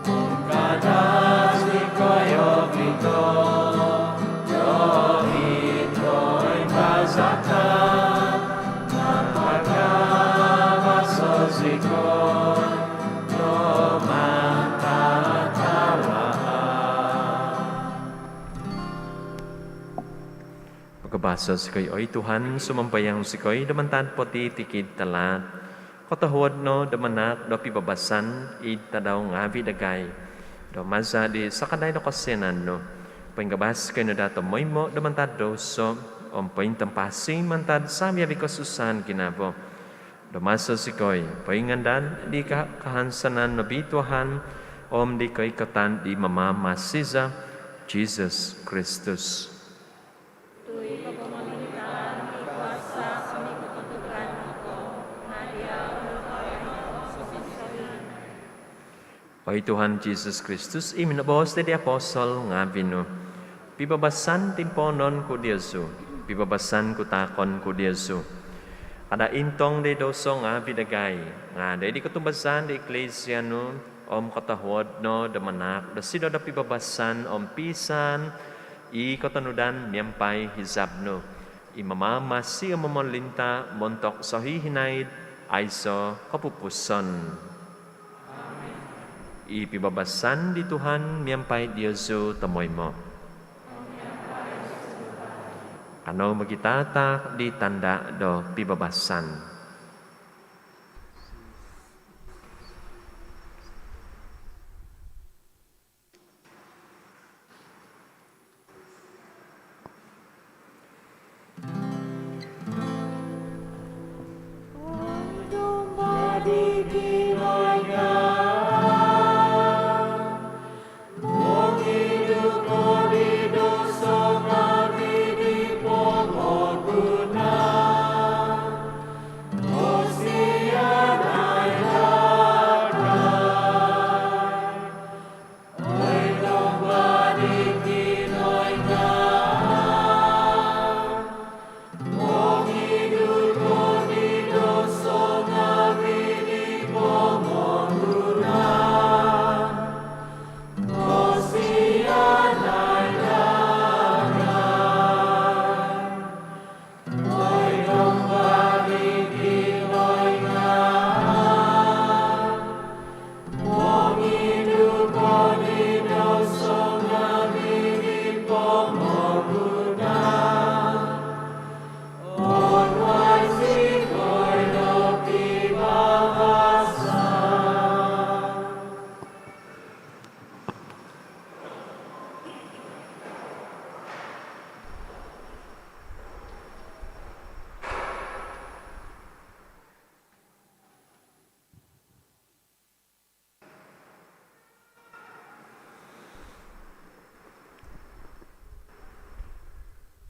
Om kada' zikoi ovito' do id koimbazatan, nga' pagabaso' zikoi do mantad tawahan. Pagabaso' zikoi, oi Tuhan, sumambayang zikoi, do mantad potitikid tahaat. Kotohuod no do manaak do pibabasan id tadau ngaavi' dagai, do maza' di sakadai do kosianan nu, poingabas zikoi no daa tomoimo' do mantad douso om pointampasi mantad savi-avi' kosusaan ginavo, do maso zikoi poingandad di ka- kahansanan nobitua om di koikatan di Mamamasi za, Jisus Kristus. Tu i pomolintaan, i kuasa om i kobontugan nopo nga' diau no. Oi Tuhan Jisus Kristus, i minoboos di apostol ngaavi' nu, pibabasan timpoonon ku diozu, pibabasan ku taakon ku diozu. Kada' intong di douso ngaavi' dagai, nga' di kotumbazaan di Iklisia nu, om kotohuod no do manaak dosido do pibabasan om piisaan i kotonudan miampai hizab nu, i mamamasi om momolinta' montok sohihinaid aiso' kopupuson. I pibabasan di Tuhan miampai diozu tomoimo'. Kanou mogitataak di tanda' do pibabasan.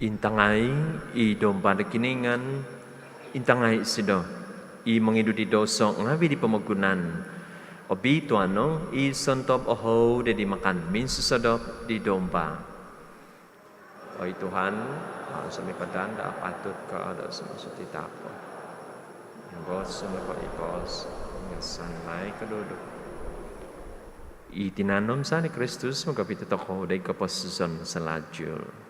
Intangai i Domba do Kinoingan, intangai isido i mongidu di douso ngaavi' di pomogunan. Obitua no i sontob ohou do id makan minsosodop di Domba. Oi Tuhan, au zou sumipadan do apatut ko do sumuang id titahko. Nga' boos no po ikos, nga' sanai kodudu. I tinan om zaa di Kristus mogovit dotokou doid koposizon sohihinaid.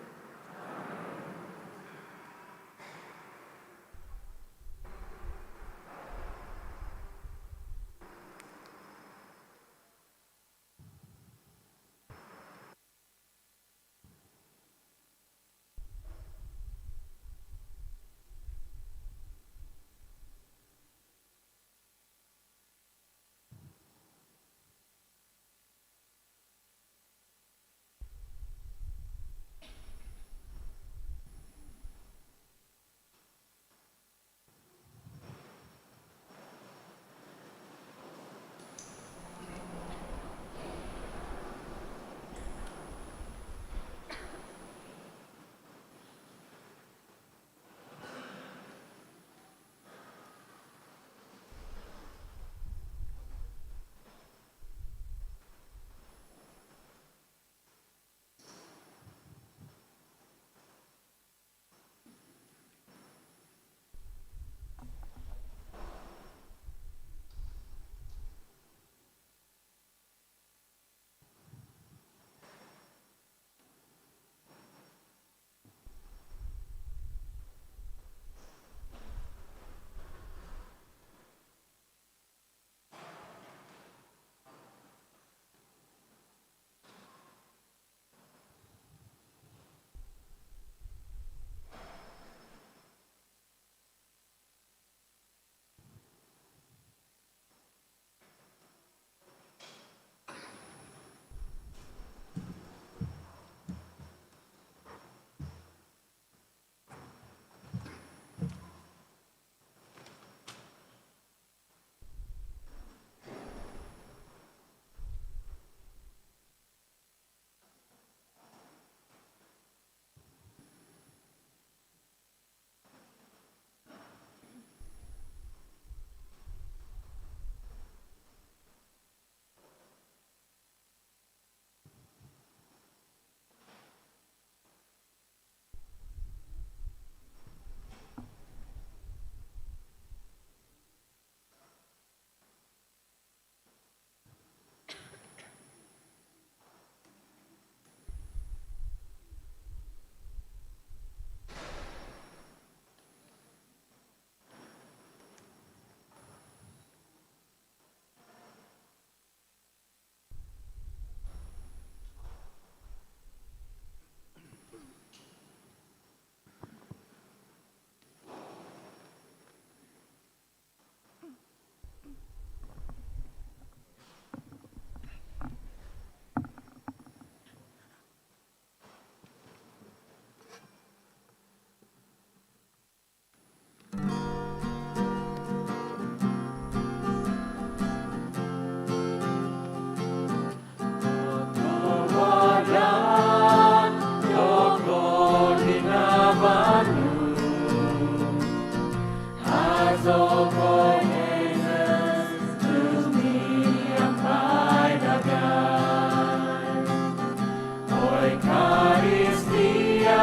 Eukaristia,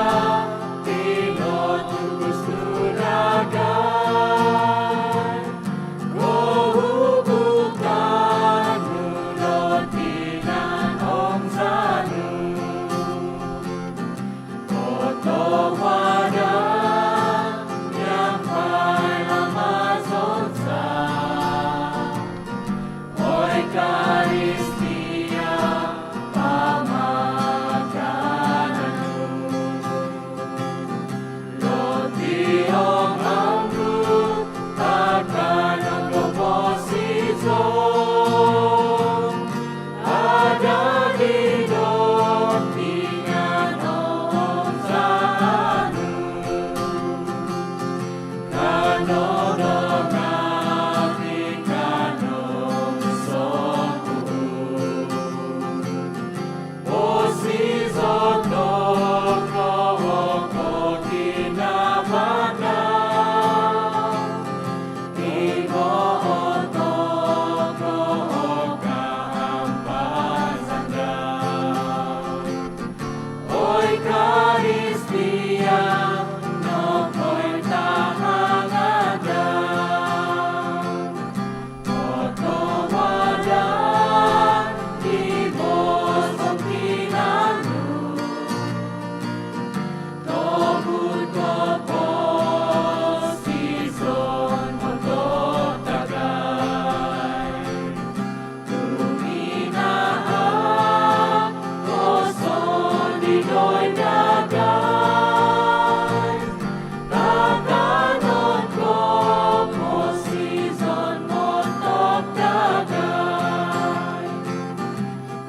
pinotugus nu dagai, kohugutan nu do tinan om zaa nu. Oto wadang miampai lamazon za. Eukaristia, pamakanan nu. Roti om anggur, pakanon koposizon, adadi do tinan om zaa nu. Kanou do ngavi, kanou do songkuo. Posizon tokou, o Kinabalu, iho tokou o kaampazan dau. Eukaristia, nokointahangan dau. Oto wadang di boos om tinan nu, tobuk koposizon montok dagai. Tuminaak ko sondido dagai, takanon koposizon montok dagai.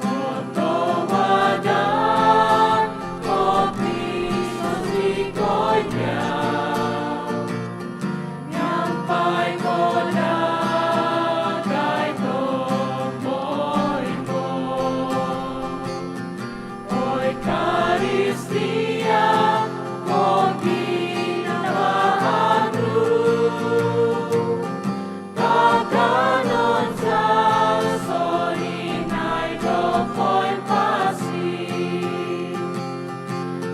Oto wadang kopisosikoi dia, miampai ko dagai tomoimo. Eukaristia, koginavaan nu, takanon za soinaai do poimpasi.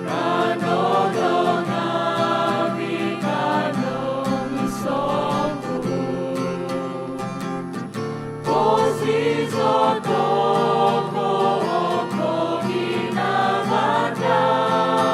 Kanou do ngavi, kanou do songkuo. Posizon tokou o koginavaan dau.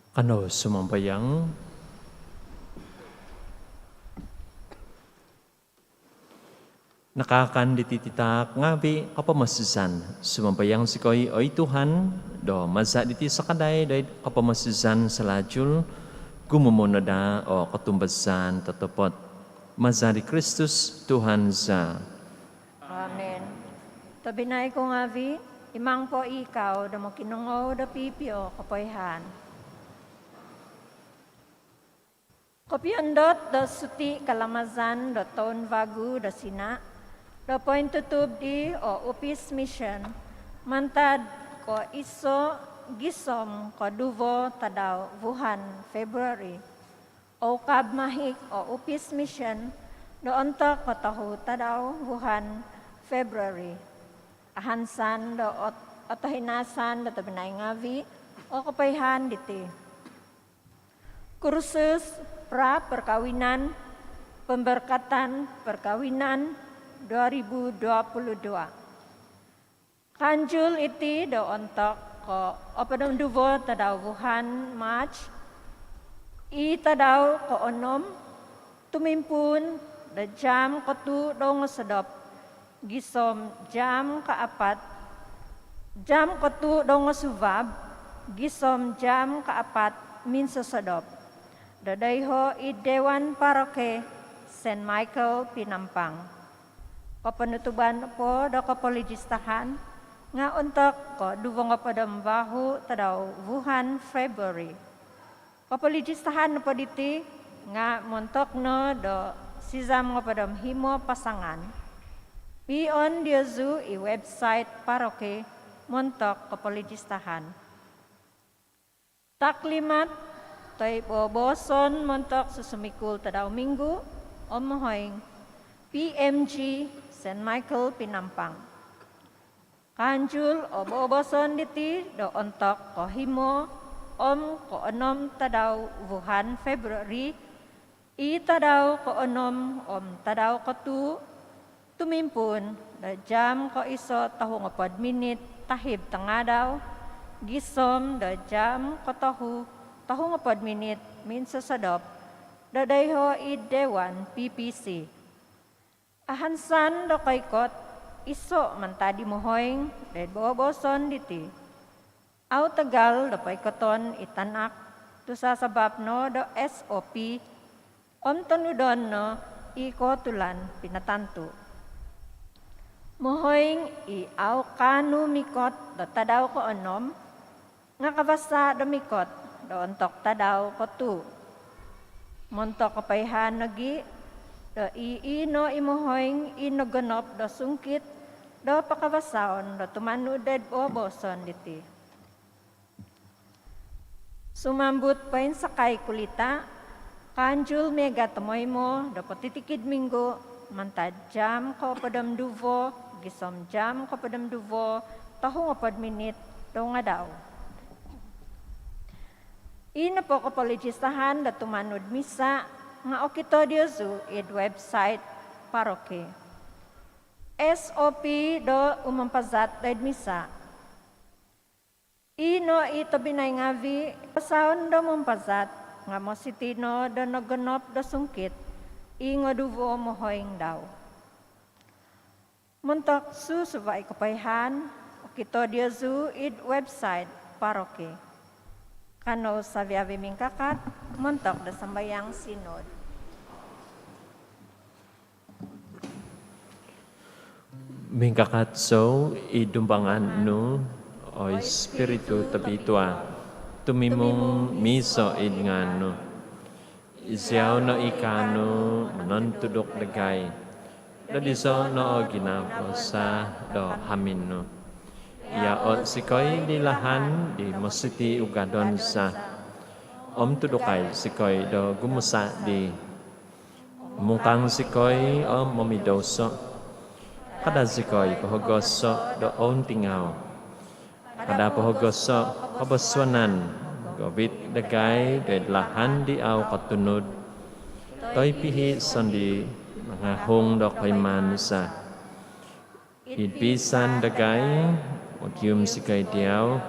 Kanou sumambayang. Nakaakan diti titaak ngaavi' kopomosizan, sumambayang zikoi, oi Tuhan, do maza' diti sakadai doid kopomosizan salalu, gumumu' no daa o kotumbazaan totopot. Maza' di Kristus Tuhan za. Amin. Tobpinai ku ngaavi', imang po ikau do mokinongou do pipio kopoihaan. Kopiondot do suti kalamazan do toun vagu do Sina', do pointutub di o Upis Mission mantad ko iso' gisom ko duvo tadau vuhan Februari. Oukab mahik o Upis Mission do ontok ko tohu tadau vuhan Februari. Ahansan do ot-, otohinasan do tobpinai ngaavi' o kopoihaan diti. Kursus pra perkahwinan, pemberkatan perkahwinan dua ribu dua puluh dua. Kaanjul iti do ontok ko opod om duvo tadau vuhan Mac, i tadau koonom, tumimpuun do jaam kotuu' dongosodop gisom jaam kaapat, jaam kotuu' dongosuvab gisom jaam kaapat minsosodop, do doiho' id Dewan Paroki Saint Michael Penampang. Koponutuban nopo do kopolijistahan nga' ontok ko duvo ngopod om vahu tadau vuhan Februari. Kopolijistahan nopo diti nga' montok no do sizam ngopod om himo pasangan. Pii'on diozu i website paroki montok kopolijistahan. Taklimat toi booboson montok susumikul tadau minggu om mohoing, P M G, Saint Michael Penampang. Kaanjul o booboson diti do ontok kohimo om koonom tadau vuhan Februari, i tadau koonom om tadau kotuu', tumimpuun do jaam koiso' tohu ngopod minit tahib tangaadau gisom do jaam kotohu tohu ngopod minit minsosodop, do doiho' id Dewan P P C. Ahansan do koikot iso' mantad di mohoing doid booboson diti. Au tagal do poikoton i tanak tu' sasabap no do S O P om tonudon no i kootulan pinatantu'. Mohoing i au kaanu mikot do tadau koonom nga' kavasa do mikot do ontok tadau kotuu'. Montok kopoihaan nogi' do ii no i mohoing i nogonop do sungkit do pakavasaon do tumanud doid booboson diti. Sumambut poinsakai kulita', kaanjul miaga' tomoimo do potitikid minggu mantad jaam koopod om duvo gisom jaam koopod om duvo tohu ngopod minit doungadau. I nopo kopolijistahan do tumanud misa nga' okito diozu id website paroki. S O P do umampazat doid misa. I no i tobpinai ngaavi' pasaon do mumpazat nga' mositi no do nogonop do sungkit i ngoduvo mohoing dau. Montok susuva' i kopoihaan, okito diozu id website paroki. Kanou savi-avi' mingkakat montok do sambayang sinod. Mingkakat zou id dumbangan nu, oi Spiritu Tobitua, tumimung miiso' id ngaan nu. Iziau no i kaanu monontuduk dagai, do dizo no o ginavo za do hamin nu. Iao' zikoi di lahan di mositi ugadon za, om tudukai zikoi do gumusa' di. Mungkang zikoi om momidouso'. Kada' zikoi pohogoso' do ountingau. Kada' pohogoso' kobosuanan govit dagai doid lahan di au kotunud, toi pihi' sondii' mangahung do koimaan za. Id pisan dagai, mogium zikoi diau,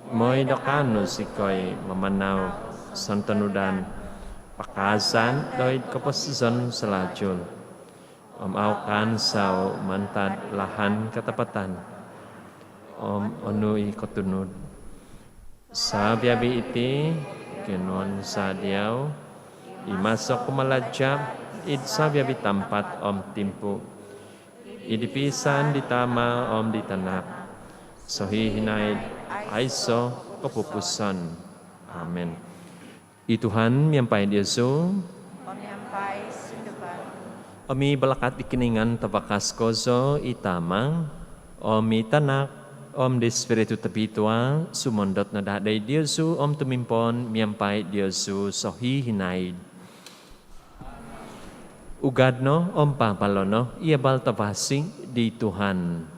Moi do kaanu zikoi mamanau sontonudan pakaazan doid koposizon salajul om au kaansau mantad lahan katapatan om onu i kotunud. Saviavi iti kinoon za diau i maso kumalaja id saviavi tampat om timpu, id pisan di Tama om di Tanak, sohihinaid aiso kopupusan. Amen. I Tuhan miampai diozu. Om miampai sunduvan nu. Om i balakat di Kinoingan Tavakas kozo, i Tama, om i Tanak, om di Spiritu Tobitua, sumondot no daa doid diozu om tumimpoon miampai diozu sohihinaid. Ugad no om papalo no i abal tavasi di Tuhan.